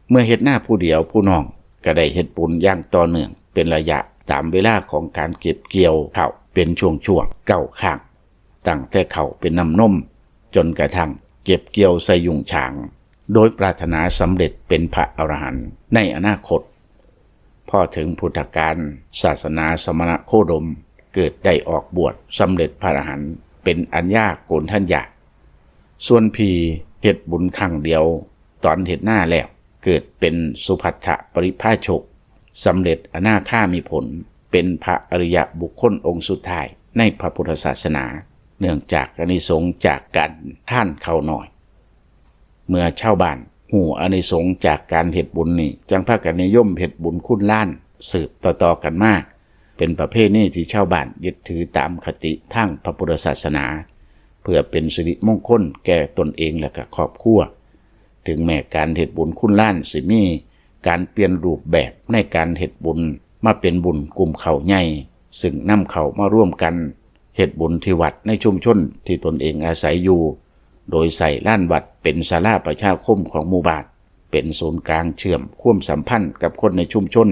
ເມື່ອເຮັດນາຜູ້ດຽວ, ຜູ້ນ້ອງກໍໄດ້ເຮັດບຸນຢ່າງຕໍ່ເນື່ອງເປັນໄລຍະ, ຕາມເວລາຂອງການເກັບກ່ຽວເຂົ້າເປັນຊ່ວງໆ ເກົ້າຄັ້ງ. ຕັ້ງແຕ່ເຂົ້າເປັນນ້ຳນົມ ຈົນກະທັ່ງເກັບກ່ຽວໃສ່ຍຸງຊາງ ໂດຍປາດຖະໜາສຳເລັດເປັນພະອະລະຫັນໃນອະນາຄົດ. ພໍເຖິງພຸດທະການ ສາສະໜາສະມະນະໂຄດົມເກີດໄດ້ອອກບວດສຳເລັດພະອະລະຫັນເປັນອັນຍາໂກນທັນຍາ. ສ່ວນຜີເຮັດບຸນຄັ້ງດຽວຕອນເຮັດນາແລ້ວ ເກີດເປັນສຸພັດທະປະລິພາຊົກ ສຳເລັດອະນາຄາມີຜົນ ເປັນພະອະລິຍະບຸກຄົນອົງສຸດທ້າຍໃນພະພຸດທະສາສະໜາ ເນື່ອງຈາກອານິສົງຈາກການທານເຂົ້າໜ້ອຍ. ເມື່ອຊາວບ້ານຮູ້ອານິສົງຈາກການເຮັດບຸນນີ້ ຈັ່ງພາກັນນິຍົມເຮັດບຸນຄູນລ້ານສືບຕໍ່ໆກັນມາ, ເປັນປະເພນີທີ່ຊາວບ້ານຍຶດຖືຕາມຄະຕິທາງພະພຸດທະສາສະໜາ ເພື່ອເປັນສິລິມົງຄົນແກ່ຕົນເອງ ແລະ ກະຄອບຄົວ. ເຖິງແມ້ການເຮັດບຸນຄູນລ້ານຊິມີການປ່ຽນຮູບແບບໃນການເຮັດບຸນມາເປັນບຸນກຸ່ມເຂົ້າໃຫຍ່, ຊຶ່ງນຳເຂົ້າມາລວມກັນເຮັດບຸນທີ່ວັດໃນຊຸມຊົນທີ່ຕົນເອງອາໄສຢູ່, ໂດຍໃຊ້ລານວັດເປັນສາລາປະຊາຄົມຂອງໝູ່ບ້ານ, ເປັນສູນກາງເຊື່ອມຄວາມສຳພັນກັບຄົນໃນຊຸມຊົນ,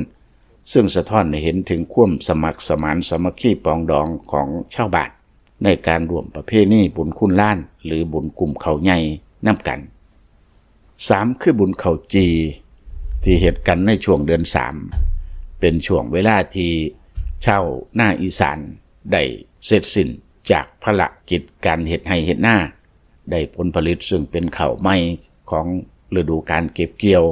ຊຶ່ງສະທ້ອນໃຫ້ເຫັນເຖິງຄວາມສະໝັກສະໝານສາມັກຄີປອງດອງຂອງຊາວບ້ານ ໃນການຮ່ວມປະເພນີບຸນຄູນລ້ານ ຫຼື ບຸນກຸ່ມເຂົ້າໃຫຍ່ນຳກັນ. ສາມ ຄືບຸນເຂົ້າຈີ່ ທີ່ເຮັດກັນໃນຊ່ວງເດືອນສາມ ເປັນຊ່ວງເວລາທີ່ຊາວນາອີສານໄດ້ເສັດສິ້ນຈາກພາລະກິດການເຮັດໄຮ່ເຮັດນາ, ໄດ້ຜົນຜະລິດຊຶ່ງເປັນເຂົ້າໃໝ່ຂອງລະດູການເກັບກ່ຽວ,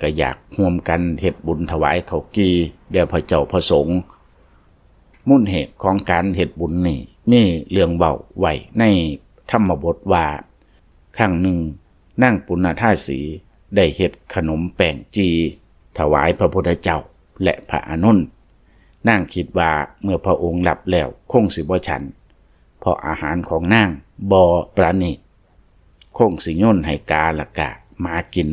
ກໍຢາກຮ່ວມກັນເຮັດບຸນຖວາຍເຂົ້າຈີ່ແດ່ພະເຈົ້າພະສົງ. ມູນເຫດຂອງການເຮັດບຸນນີ້ມີເລື່ອງເວົ້າໄວ້ໃນທຳມະບົດວ່າ, ຄັ້ງໜຶ່ງນາງປຸນນະທາສີໄດ້ເຮັດຂະໜົມແປ້ງຈີ່ຖວາຍພະພຸດທະເຈົ້າ ແລະ ພະອານົນ. ນາງຄິດວ່າເມື່ອພະອົງຮັບແລ້ວຄົງຊິບໍ່ສັນ, ເພາະອາຫານຂອງນາງບໍ່ປານີດ, ຄົງຊິໂຍນໃຫ້ກາ ແລະ ກະໝາກິນ.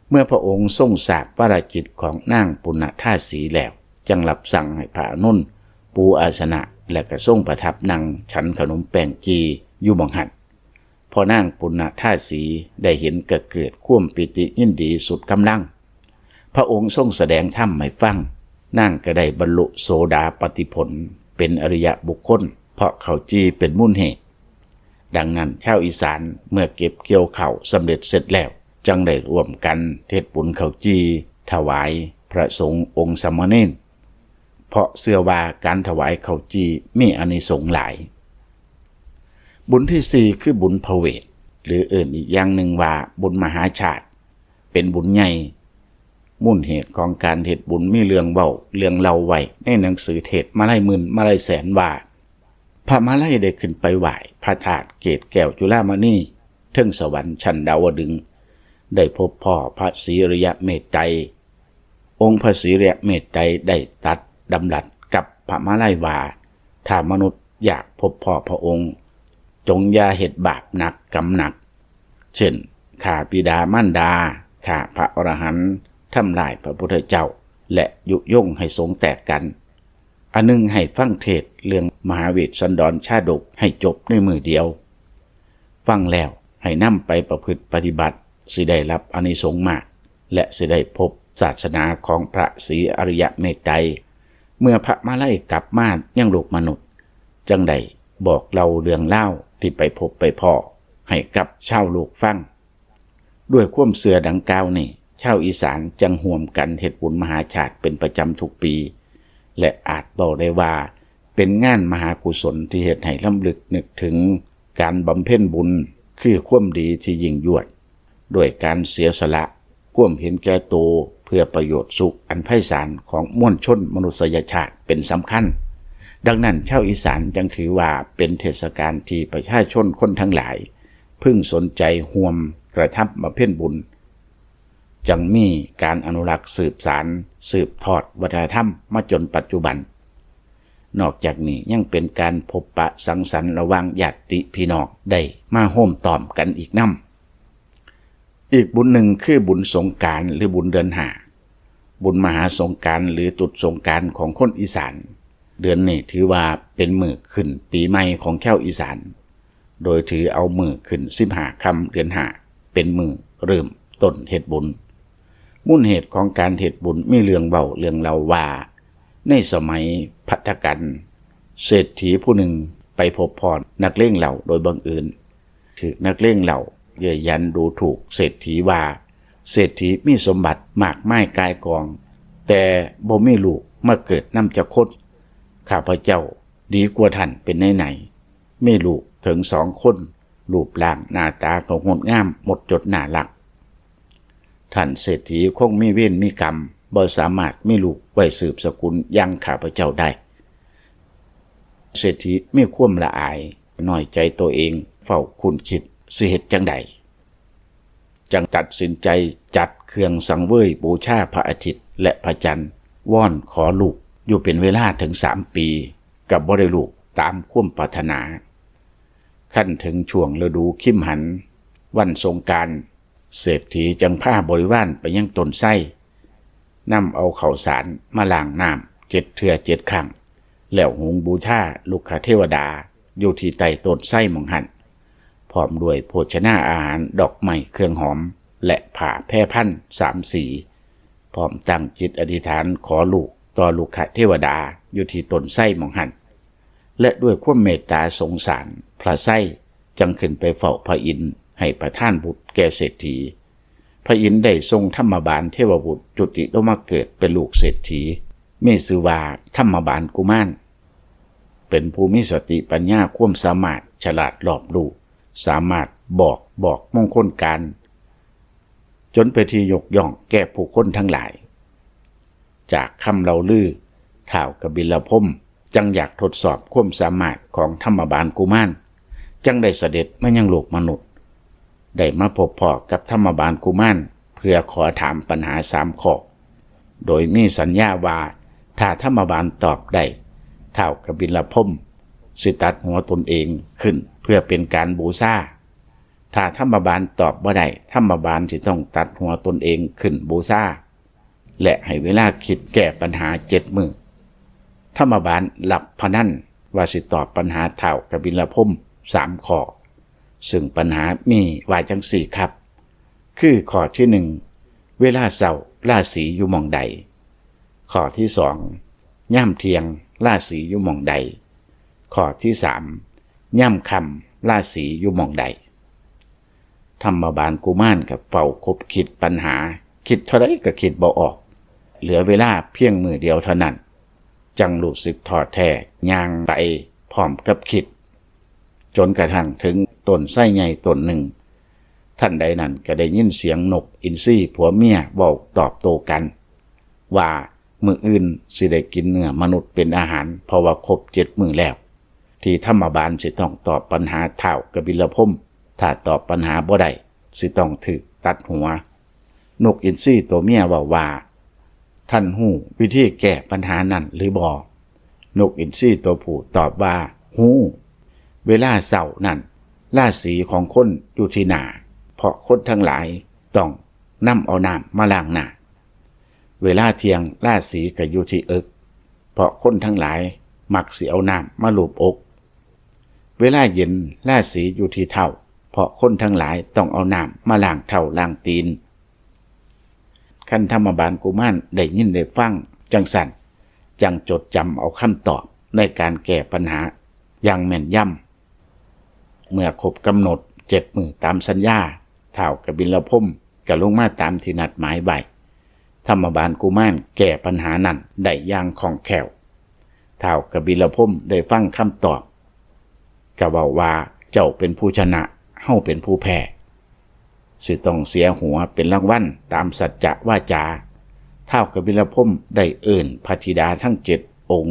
ເມື່ອພະອົງຊົງຊາບພາລະກິດຂອງນາງປຸນນະທາສີແລ້ວ, ຈັ່ງຮັບສັ່ງໃຫ້ພະອານົນປູອາສະນະ ແລະ ກະຊົງປະທັບນັ່ງສັນຂະໜົມແປ້ງຈີ່ຢູ່ໝ່ອງຫັ້ນ. ພໍນາງປຸນນະທາສີໄດ້ເຫັນ ກະເກີດຄວາມປີຕິຍິນດີສຸດກຳລັງ. ພະອົງຊົງສະແດງທຳໃຫ້ຟັງ, ນາງກະໄດ້ບັນລຸໂສດາປັດຕິຜົນເປັນອະລິຍະບຸກຄົນ ເພາະເຂົ້າຈີ່ເປັນມູນເຫດ. ດັ່ງນັ້ນ ຊາວອີສານເມື່ອເກັບກ່ຽວເຂົ້າສຳເລັດເສັດແລ້ວ, ຈັ່ງໄດ້ຮ່ວມກັນເຮັດບຸນເຂົ້າຈີ່ຖວາຍພະສົງອົງສາມະເນນ, ເພາະເຊື່ອວ່າການຖວາຍເຂົ້າຈີ່ມີອານິສົງຫຼາຍ. ບຸນທີສີ່ ຄືບຸນພະເວດ ຫຼື ເອີ້ນອີກຢ່າງໜຶ່ງວ່າບຸນມະຫາຊາດ, ເປັນບຸນໃຫຍ່. ມູນເຫດຂອງການເຮັດບຸນມີເລື່ອງເວົ້າເລື່ອງເລົ່າໄວ້ໃນໜັງສືເທດມາໄລໝື່ນມາໄລແສນວ່າ, ພະມາໄລໄດ້ຂຶ້ນໄປໄຫວ້ພະທາດເກດແກ້ວຈຸລາມະນີ ເທິງສະຫວັນຊັ້ນດາວະດຶງ, ໄດ້ພົບພໍ້ພະສີອະລິຍະເມດໄຕ. ອົງພະສີອະລິຍະເມດໄຕໄດ້ຕັດດຳລັດກັບພະມາໄລວ່າ, ຖ້າມະນຸດຢາກພົບພໍ້ພະອົງ, ຈົ່ງຢ່າເຮັດບາບໜັກກຳໜັກ, ເຊັ່ນ ຂ້າບິດາມານດາ, ຂ້າພະອໍລະຫັນ, ທຳລາຍພະພຸດທະເຈົ້າ ແລະ ຍຸຍົງໃຫ້ສົງແຕກກັນ. ອັນໜຶ່ງໃຫ້ຟັງເທດເລື່ອງມະຫາເວດສັນດອນຊາດົກໃຫ້ຈົບໃນມື້ດຽວ. ຟັງແລ້ວໃຫ້ນຳໄປປະພຶດປະຕິບັດ, ຊິໄດ້ຮັບອານິສົງມາກ ແລະ ຊິໄດ້ພົບສາສະໜາຂອງພະສີອະລິຍະເມດໄຕ. ເມື່ອພະມາໄລກັບມາຍັງໂລກມະນຸດ, ຈັ່ງໄດ້ບອກເລົ່າເລື່ອງລາວທີ່ໄປພົບໄປພໍ້ໃຫ້ກັບຊາວໂລກຟັງ. ດ້ວຍຄວາມເຊື່ອດັ່ງກ່າວນີ້, ຊາວອີສານຈຶ່ງຮ່ວມກັນເຮັດບຸນມະຫາຊາດເປັນປະຈຳທຸກປີ ແລະ ອາດເວົ້າໄດ້ວ່າເປັນງານມະຫາກຸສົນທີ່ເຮັດໃຫ້ລຳລຶກນຶກເຖິງການບຳເພັນບຸນ ຄືຄວາມດີທີ່ຍິ່ງຍວດ, ດ້ວຍການເສຍສະຫຼະ, ຄວາມເຫັນແກ່ໂຕ ເພື່ອປະໂຫຍດສຸກອັນໄພສານຂອງມວນຊົນມະນຸດສະຍະຊາດເປັນສຳຄັນ. ດັ່ງນັ້ນ, ຊາວອີສານຈຶ່ງຖືວ່າເປັນເທດສະການທີ່ປະຊາຊົນຄົນທັງຫຼາຍ ເພິ່ງສົນໃຈຮ່ວມກະທຳບຳເພັນບຸນ, ຈັ່ງມີການອະນຸລັກສືບສານ ສືບທອດວັດທະນະທຳມາຈົນປັດຈຸບັນ. ນອກຈາກນີ້ຍັງເປັນການພົບປະສັງສັນລະຫວ່າງຍາດຕິພີ່ນ້ອງໄດ້ມາໂຮມຕ້ອມກັນອີກນຳ. ອີກບຸນໜຶ່ງຄືບຸນສົງການ ຫຼື ບຸນເດືອນຫ້າ, ບຸນມະຫາສົງການ ຫຼື ຕຸດສົງການຂອງຄົນອີສານ. ເດືອນນີ້ຖືວ່າເປັນມື້ຂຶ້ນປີໃໝ່ຂອງຊາວອີສານ, ໂດຍຖືເອົາມື້ຂຶ້ນສິບຫ້າຄ່ຳເດືອນຫ້າເປັນມື້ເລີ່ມຕົ້ນເຮັດບຸນ. ມູນເຫດຂອງການເຮັດບຸນມີເລື່ອງເວົ້າເລື່ອງເລົ່າວ່າ, ໃນສະໄໝພັດທະກັນ, ເສດຖີຜູ້ໜຶ່ງ ໄປພົບພໍ້ນັກເລງເຫຼົ້າໂດຍບັງເອີນ. ຖືກນັກເລງເຫຼົ້າເຍີ້ຍຫຍັນດູຖູກເສດຖີວ່າ ເສດຖີມີສົມບັດມາກມາຍກ່າຍກອງ, ແຕ່ບໍ່ມີລູກມາເກີດນຳຈັກຄົນ. ຂ້າພະເຈົ້າດີກວ່າທ່ານເປັນໄນໆ, ມີລູກເຖິງສອງຄົນ, ຮູບຮ່າງໜ້າຕາກໍງົດງາມໝົດຈົດໜ້າຮັກ. ທ່ານເສດຖີຄົງມີເວນມີກຳ, ບໍ່ສາມາດມີລູກໄວ້ສືບສະກຸນຢ່າງຂ້າພະເຈົ້າໄດ້. ເສດຖີມີຄວາມລະອາຍ, ນ້ອຍໃຈໂຕເອງ, ເຝົ້າຄຸນຄິດຊິເຮັດຈັ່ງໃດ. ຈຶ່ງຕັດສິນໃຈຈັດເຄື່ອງສັງເຫວີຍບູຊາພະອາທິດ ແລະ ພະຈັນ, ວອນຂໍລູກຢູ່ເປັນເວລາເຖິງສາມປີ, ກໍບໍ່ໄດ້ລູກຕາມຄວາມປາດຖະໜາ. ຄັນເຖິງຊ່ວງລະດູຄິມຫັນ, ວັນສົງການ, ເສດຖີຈຶ່ງພາບໍລິວານໄປຍັງຕົ້ນໄຊ, ນຳເອົາເຂົ້າສານມາລ້າງນ້ຳເຈັດເທື່ອເຈັດຄັ້ງ, ແລ້ວຫຸງບູຊາລຸກຂະເທວະດາຢູ່ທີ່ໃຕ້ຕົ້ນໄຊໝ່ອງຫັ້ນ, ພ້ອມດ້ວຍໂພຊະນາອາຫານ, ດອກໄມ້, ເຄື່ອງຫອມ ແລະ ຜ້າແພພັນສາມສີ, ພ້ອມຕັ້ງຈິດອະທິດຖານຂໍລູກຕໍ່ລຸກຂະເທວະດາຢູ່ທີ່ຕົ້ນໄຊໝ່ອງຫັ້ນ. ແລະ ດ້ວຍຄວາມເມດຕາສົງສານ, ພະໄຊຈຶ່ງຂຶ້ນໄປເຝົ້າພະອິນໃຫ້ປະທານບຸດແກ່ເສດຖີ. ພະອິນໄດ້ສົ່ງທຳມະບານເທວະບຸດຈຸຕິລົງມາເກີດເປັນລູກເສດຖີ, ມີຊື່ວ່າທຳມະບານກຸມານ. ເປັນຜູ້ມີສະຕິປັນຍາຄວາມສາມາດ, ສະຫຼາດລອບຮູ້, ສາມາດບອກ, ບອກມງຄົນການ, ຈົນເປັນທີ່ຍົກຍ້ອງແກ່ຜູ້ຄົນທັງຫຼາຍ. ຈາກຄຳເລົ່າລື, ທ້າວກະບິນລະພົມຈັ່ງຢາກທົດສອບຄວາມສາມາດຂອງທຳມະບານກຸມານ, ຈຶ່ງໄດ້ສະເດັດມາຍັງໂລກມະນຸດ, ໄດ້ມາພົບພໍ້ກັບທຳມະບານກຸມານ ເພື່ອຂໍຖາມປັນຫາສາມຂໍ້, ໂດຍມີສັນຍາວ່າ ຖ້າທຳມະບານຕອບໄດ້, ທ້າວກະບິນລະພົມຊິຕັດຫົວຕົນເອງຂຶ້ນເພື່ອເປັນການບູຊາ. ຖ້າທຳມະບານຕອບບໍ່ໄດ້, ທຳມະບານຊິຕ້ອງຕັດຫົວຕົນເອງຂຶ້ນບູຊາ ແລະ ໃຫ້ເວລາຄິດແກ້ປັນຫາເຈັດມື້. ທຳມະບານຮັບພະນັນວ່າຊິຕອບປັນຫາທ້າວກະບິນລະພົມສາມຂໍ້, ເຊິ່ງປັນຫາມີວ່າຈັ່ງຊີ້ຄັບ, ຄືຂໍ້ທີໜຶ່ງ ເວລາເຊົ້າລາສີຢູ່ໝ່ອງໃດ? ຂໍ້ທີສອງ ຍາມທ່ຽງລາສີຢູ່ໝ່ອງໃດ? ຂໍ້ທີສາມ ຍາມຄ່ຳລາສີຢູ່ໝ່ອງໃດ? ທຳມະບານກຸມານກໍເຝົ້າຄົບຄິດປັນຫາ, ຄິດເທົ່າໃດກໍຄິດບໍ່ອອກ. ເຫຼືອເວລາພຽງມື້ດຽວເທົ່ານັ້ນ, ຈັ່ງຮູ້ສຶກທໍ້ແທ້, ຍ່າງໄປພ້ອມກັບຄິດ, ຈົນກະທັ້ງເຖິງຕົ້ນໄຊໃຫຍ່ຕົ້ນໜຶ່ງ. ທັນໃດນັ້ນກໍໄດ້ຍິນສຽງນົກອິນຊີຜົວເມຍເວົ້າຕອບໂຕ້ກັນວ່າ ມື້ອື່ນຊິໄດ້ກິນເນື້ອມະນຸດເປັນອາຫານ, ເພາະວ່າຄົບເຈັດມື້ແລ້ວ ທີ່ທຳມະບານຊິຕ້ອງຕອບປັນຫາທ້າວກະບິນລະພົມ. ຖ້າຕອບປັນຫາບໍ່ໄດ້, ຊິຕ້ອງຖືກຕັດຫົວ. ນົກອິນຊີໂຕເມຍເວົ້າວ່າ, ທ່ານຮູ້ວິທີແກ້ປັນຫານັ້ນຫຼືບໍ່? ນົກອິນຊີໂຕຜູ້ຕອບວ່າ, ຮູ້. ເວລາເຊົ້ານັ້ນ, ລາສີຂອງຄົນຢູ່ທີ່ໜ້າ, ເພາະຄົນທັງຫຼາຍຕ້ອງນຳເອົານ້ຳມາລ້າງໜ້າ. ເວລາທ່ຽງ, ລາສີກໍຢູ່ທີ່ເອິກ, ເພາະຄົນທັງຫຼາຍມັກຊິເອົານ້ຳມາລູບອົກ. ເວລາເຢັນ, ລາສີຢູ່ທີ່ເທົ້າ, ເພາະຄົນທັງຫຼາຍຕ້ອງເອົານ້ຳມາລ້າງເທົ້າລ້າງຕີນ. ຄັນທຳມະບານກຸມານໄດ້ຍິນໄດ້ຟັງຈັ່ງຊັ້ນ, ຈັ່ງຈົດຈຳເອົາຄຳຕອບໃນການແກ້ປັນຫາຢ່າງແມ່ນຢຳ. ເມື່ອຄົບກຳນົດເຈັດມື້ຕາມສັນຍາ, ທ້າວກະບິນລະພົມກໍລົງມາຕາມທີ່ນັດໝາຍໄວ້. ທຳມະບານກຸມານແກ້ບັນຫານັ້ນໄດ້ຢ່າງຄ່ອງແຄ້ວ. ທ້າວກະບິນລະພົມໄດ້ຟັງຄຳຕອບ, ກໍເວົ້າວ່າ, ເຈົ້າເປັນຜູ້ຊະນະ, ເຮົາເປັນຜູ້ແພ້. ຊິຕ້ອງເສຍຫົວເປັນລາງວັນຕາມສັດຈະວາຈາ. ທ້າວກະບິນລະພົມໄດ້ເອີ້ນພະທິດາທັງເຈັດອົງ,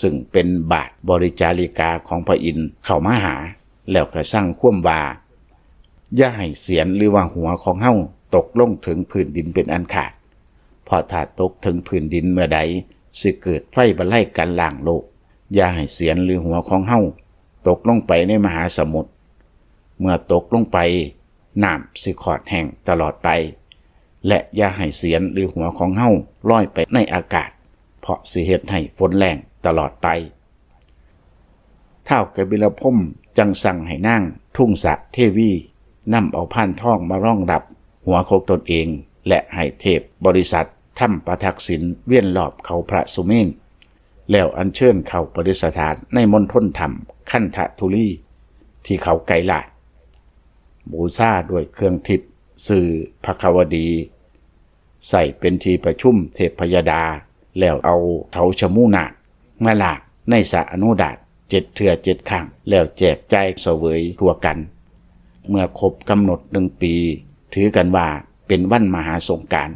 ຊຶ່ງເປັນບາດບໍລິຈາລິກາຂອງພະອິນ, ເຂົ້າມາຫາ, ແລ້ວກໍສັ່ງຄວາມວ່າ, ຢ່າໃຫ້ສຽນ ຫຼືວ່າຫົວຂອງເຮົາຕົກລົງເຖິງພື້ນດິນເປັນອັນຂາດ, ເພາະຖ້າຕົກເຖິງພື້ນດິນເມື່ອໃດ, ຊິເກີດໄຟບັນໄລກັນລ້າງໂລກ. ຢ່າໃຫ້ສຽນ ຫຼືຫົວຂອງເຮົາຕົກລົງໄປໃນມະຫາສະໝຸດ. ເມື່ອຕົກລົງໄປ, ນ້ຳຊິຂອດແຫ້ງຕະຫຼອດໄປ, ແລະ ຢ່າໃຫ້ສຽນ ຫຼືຫົວຂອງເຮົາລອຍໄປໃນອາກາດ, ເພາະຊິເຮັດໃຫ້ຝົນແລ້ງຕະຫຼອດໄປ. ທ້າວກະບິນລະພົມຈັ່ງສັ່ງໃຫ້ນາງທຸງສະເທວີນຳເອົາພານທອງມາລອງຮັບຫົວຂອງຕົນເອງ ແລະ ໃຫ້ເທບບໍລິສັດທຳປະທັກສິນວຽນລອບເຂົາພະສຸເມນ. ແລ້ວອັນເຊີນເຂົ້າປະດິດສະຖານໃນມົນທົນຖ້ຳຄັນທະທຸລີ ທີ່ເຂົາໄກຫຼາຍ, ບູຊາດ້ວຍເຄື່ອງທິບຊື່ພະຄະວະດີ, ໃຊ້ເປັນທີ່ປະຊຸມເທບພະຍາດາ, ແລ້ວເອົາເຖົາຊະມູນາກມາລ້າງໃນສະອະນຸດາດເຈັດເທື່ອເຈັດຄັ້ງ, ແລ້ວແຈກຈ່າຍສະເຫວີຍທົ່ວກັນ. ເມື່ອຄົບກຳນົດໜຶ່ງປີ, ຖືກັນວ່າເປັນວັນມະຫາສົງການ.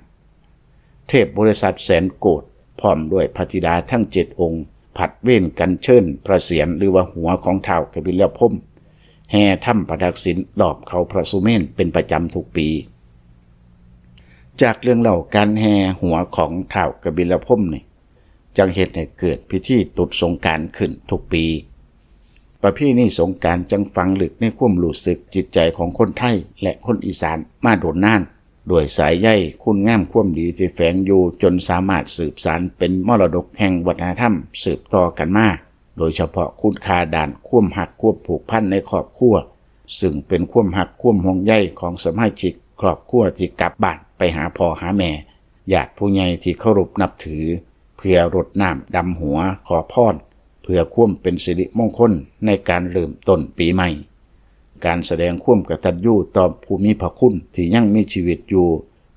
ເທບບໍລິສັດແສນໂກດ ພ້ອມດ້ວຍພະທິດາທັງເຈັດອົງ ຜັດວຽນກັນເຊີນພະສຽນ ຫຼືວ່າຫົວຂອງທ້າວກະບິລະພົມ ແຫ່ທຳປະທັກສິນລອບເຂົາພະສຸເມນເປັນປະຈຳທຸກປີ. ຈາກເລື່ອງເລົ່າການແຫ່ຫົວຂອງທ້າວກະບິລະພົມນີ້ ຈັ່ງເຮັດໃຫ້ເກີດພິທີຕຸດສົງການຂຶ້ນທຸກປີ. ປະເພນີສົງການຈັ່ງຝັງເລິກໃນຄວາມຮູ້ສຶກຈິດໃຈຂອງຄົນໄທ ແລະ ຄົນອີສານມາດົນນານ, ດ້ວຍສາຍໃຍຄຸນງາມຄວາມດີທີ່ແຝງຢູ່ ຈົນສາມາດສືບສານເປັນມໍລະດົກແຫ່ງວັດທະນະທຳສືບຕໍ່ກັນມາ, ໂດຍສະເພາະຄຸນຄ່າດ້ານຄວາມຮັກຄວາມຜູກພັນໃນຄອບຄົວ, ຊຶ່ງເປັນຄວາມຮັກຄວາມຫ່ວງໃຍຂອງສະມາຊິກຄອບຄົວທີ່ກັບບ້ານໄປຫາພໍ່ຫາແມ່, ຍາດຜູ້ໃຫຍ່ທີ່ເຄົາລົບນັບຖື, ເພື່ອລົດນ້ຳດຳຫົວຂໍພອນ ເພື່ອຄວາມເປັນສິລິມົງຄົນໃນການເລີ່ມຕົ້ນປີໃໝ່. ການສະແດງຄວາມກະຕັນຍູຕໍ່ຜູ້ມີພະຄຸນທີ່ຍັງມີຊີວິດຢູ່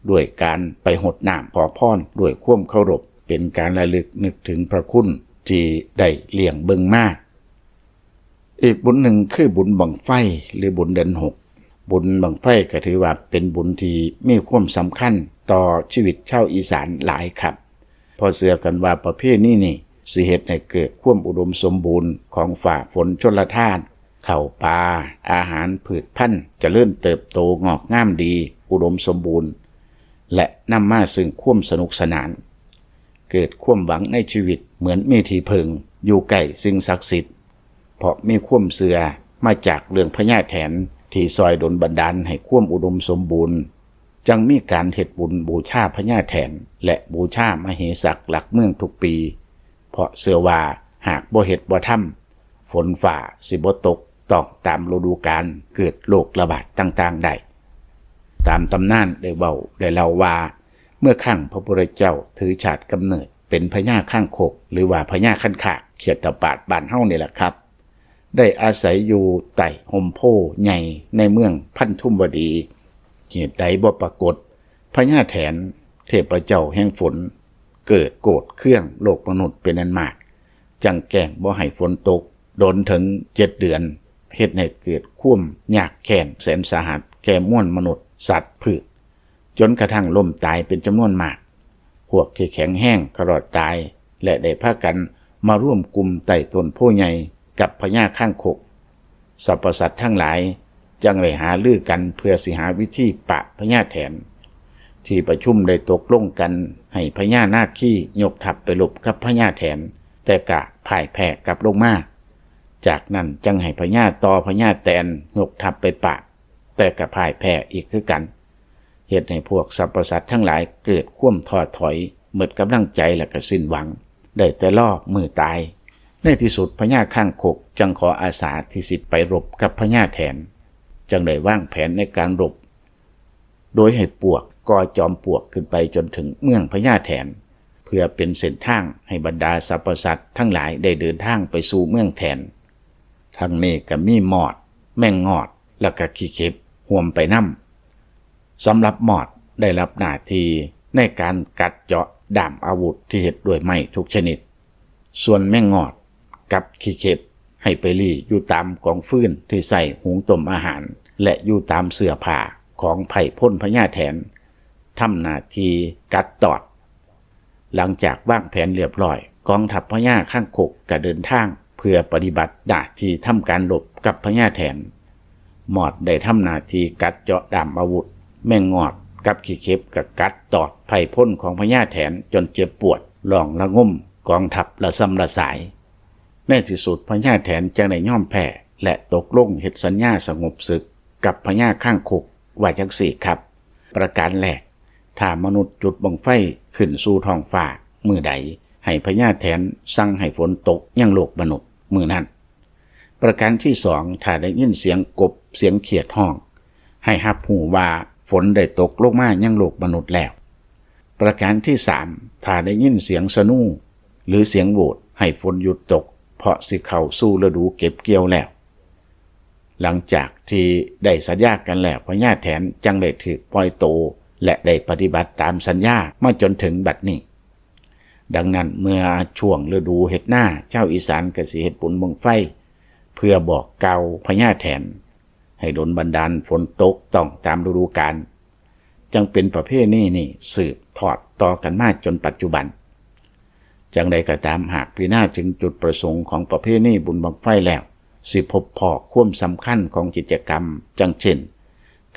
ດ້ວຍການໄປຮົດນ້ຳຂໍພອນດ້ວຍຄວາມເຄົາລົບ ເປັນການລະລຶກນຶກເຖິງພະຄຸນທີ່ໄດ້ລ້ຽງເບິ່ງມາ. ອີກບຸນໜຶ່ງຄືບຸນບັ້ງໄຟ ຫຼື ບຸນເດືອນຫົກ. ບຸນບັ້ງໄຟກໍຖືວ່າເປັນບຸນທີ່ມີຄວາມສຳຄັນຕໍ່ຊີວິດຊາວອີສານຫຼາຍຄັບ, ເພາະເຊື່ອກັນວ່າປະເພນີນີ້ຊິເຮັດໃຫ້ເກີດຄວາມອຸດົມສົມບູນຂອງຟ້າຝົນຊົນລະທານ, ເຂົ້າປາ, ອາຫານພືດພັນຈະເລີນເຕີບໂຕງອກງາມດີ, ອຸດົມສົມບູນ ແລະ ນຳມາຊຶ່ງຄວາມສະໜຸກສະໜານ, ເກີດຄວາມຫວັງໃນຊີວິດເໝືອນມີທີ່ເພິ່ງ, ຢູ່ໃກ້ສິ່ງສັກສິດ, ເພາະມີຄວາມເຊື່ອມາຈາກເລື່ອງພະຍາແຖນທີ່ຊ່ອຍດົນບັນດານໃຫ້ຄວາມອຸດົມສົມບູນ, ຈັ່ງມີການເຮັດບຸນບູຊາພະຍາແຖນ ແລະ ບູຊາມະເຫສັກຫຼັກເມືອງທຸກປີ, ເພາະເຊື່ອວ່າຫາກບໍ່ເຮັດບໍ່ທຳ, ຝົນຟ້າຊິບໍ່ຕົກຕ້ອງຕາມລະດູການ, ເກີດໂລກລະບາດຕ່າງໆໄດ້. ຕາມຕຳນານໄດ້ເວົ້າໄດ້ເລົ່າວ່າ ເມື່ອຄັ້ງພະພຸດທະເຈົ້າຖືຊາດກຳເນີດເປັນພະຍາຄາງຄົກ ຫຼືວ່າພະຍາຄັນຄາກ ເຂດຕະປາດບ້ານເຮົານີ້ແຫຼະຄັບ, ໄດ້ອາໄສຢູ່ໃຕ້ຮົ່ມໂພໃຫຍ່ໃນເມືອງພັນທຸມວະດີ. ເຫດໃດບໍ່ປາກົດ, ພະຍາແຖນ ເທບພະເຈົ້າແຫ່ງຝົນ ເກີດໂກດເຄືອງໂລກມະນຸດເປັນອັນມາກ, ຈັ່ງແກ້ງບໍ່ໃຫ້ຝົນຕົກດົນເຖິງເຈັດເດືອນ, ເຮັດໃຫ້ເກີດຄວາມຍາກແຄ້ນແສນສາຫັດແກ່ມວນມະນຸດ, ສັດ, ພືດ, ຈົນກະທັ່ງລົ້ມຕາຍເປັນຈຳນວນມາກ. ພວກທີ່ແຂງແຮງກໍລອດຕາຍ ແລະ ໄດ້ພາກັນມາລວມກຸ່ມໃຕ້ຕົ້ນໂພໃຫຍ່ກັບພະຍາຄາງຄົກ. ສັບພະສັດທັງຫຼາຍຈັ່ງໄດ້ຫາລືກັນເພື່ອຊິຫາວິທີປາບພະຍາແຖນ. ທີ່ປະຊຸມໄດ້ຕົກລົງກັນໃຫ້ພະຍານາຄີຍົກທັບໄປລົບກັບພະຍາແຖນ, ແຕ່ກະພ່າຍແພ້ກັບລົງມາ. ຈາກນັ້ນຈັ່ງໃຫ້ພະຍາຕໍ່ພະຍາແຕນຍົກທັບໄປປາບ, ແຕ່ກະພ່າຍແພ້ອີກຄືກັນ. ເຮັດໃຫ້ພວກສັບພະສັດທັງຫຼາຍເກີດຄວາມທໍ້ຖອຍ, ໝົດກຳລັງໃຈ ແລະ ກະສິ້ນຫວັງ, ໄດ້ແຕ່ລໍມື້ຕາຍ. ໃນທີ່ສຸດພະຍາຄາງຄົກຈຶ່ງຂໍອາສາທີ່ຊິໄປລົບກັບພະຍາແຖນ, ຈຶ່ງໄດ້ວາງແຜນໃນການລົບ, ໂດຍໃຫ້ພວກກໍ່ຈອມປວກຂຶ້ນໄປຈົນເຖິງເມືອງພະຍາແຖນ, ເພື່ອເປັນເສັ້ນທາງໃຫ້ບັນດາສັບພະສັດທັງຫຼາຍໄດ້ເດີນທາງໄປສູ່ເມືອງແຖນ. ທັງນີ້ກໍມີມອດ, ແມງງອດ ແລະ ກະຂີ້ເຂັບຮ່ວມໄປນຳ. ສຳລັບມອດໄດ້ຮັບໜ້າທີ່ໃນການກັດເຈາະດ້າມອາວຸດທີ່ເຮັດດ້ວຍໄມ້ທຸກຊະນິດ, ສ່ວນແມງງອດກັບຂີ້ເຂັບໃຫ້ໄປລີ້ຢູ່ຕາມກອງຟືນທີ່ໃຊ້ຫຸງຕົ້ມອາຫານ ແລະ ຢູ່ຕາມເສື້ອຜ້າຂອງໄພພົນພະຍາແຖນ, ທຳໜ້າທີ່ກັດຕອດ. ຫຼັງຈາກວາງແຜນລຽບຮ້ອຍ, ກອງທັບພະຍາຄາງຄົກກໍເດີນທາງເພື່ອປະຕິບັດໜ້າທີ່ທຳການລົບກັບພະຍາແຖນ. ມອດໄດ້ທຳໜ້າທີ່ກັດເຈາະດ້າມອາວຸດ, ແມງງອດກັບຂີ້ເຂັບກໍກັດຕອດໄພພົນຂອງພະຍາແຖນຈົນເຈັບປວດ, ຮ້ອງລະງົມ, ກອງທັບລະຊຳລະສາຍ. ໃນທີ່ສຸດພະຍາແຖນຈຶ່ງໄດ້ຍອມແພ້ ແລະ ຕົກລົງເຮັດສັນຍາສະຫງົບສຶກກັບພະຍາຄາງຄົກ ວ່າຈັ່ງຊີ້ຄັບ. ປະການແລກ, ຖ້າມະນຸດຈຸດບັ້ງໄຟຂຶ້ນສູ່ທ້ອງຟ້າມື້ໃດ, ໃຫ້ພະຍາແຖນສັ່ງໃຫ້ຝົນຕົກຍັງໂລກມະນຸດມື້ນັ້ນ. ປະການທີສອງ, ຖ້າໄດ້ຍິນສຽງກົບ, ສຽງຂຽດຮ້ອງ, ໃຫ້ຮັບຮູ້ວ່າຝົນໄດ້ຕົກລົງມາຍັງໂລກມະນຸດແລ້ວ. ປະການທີສາມ, ຖ້າໄດ້ຍິນສຽງສະນູ ຫຼື ສຽງໂຫວດ, ໃຫ້ຝົນຢຸດຕົກ ເພາະຊິເຂົ້າສູ່ລະດູເກັບກ່ຽວແລ້ວ. ຫຼັງຈາກທີ່ໄດ້ສັນຍາກັນແລ້ວ, ພະຍາແຖນຈັ່ງໄດ້ຖືກປ່ອຍໂຕ ແລະ ໄດ້ປະຕິບັດຕາມສັນຍາມາຈົນເຖິງບັດນີ້. ດັ່ງນັ້ນ, ເມື່ອຊ່ວງລະດູເຮັດນາ, ຊາວອີສານກໍຊິເຮັດບຸນບັ້ງໄຟ ເພື່ອບອກກ່າວພະຍາແຖນ ໃຫ້ດົນບັນດານຝົນຕົກຕ້ອງຕາມລະດູການ. ຈັ່ງເປັນປະເພນີນີ້ສືບທອດຕໍ່ກັນມາຈົນປັດຈຸບັນ. ຈັ່ງໃດກໍຕາມ, ຫາກພິຈາລະນາເຖິງຈຸດປະສົງຂອງປະເພນີບຸນບັ້ງໄຟແລ້ວ, ຊິພົບພໍ້ຄວາມສຳຄັນຂອງກິດຈະກຳ, ຈັ່ງເຊັ່ນ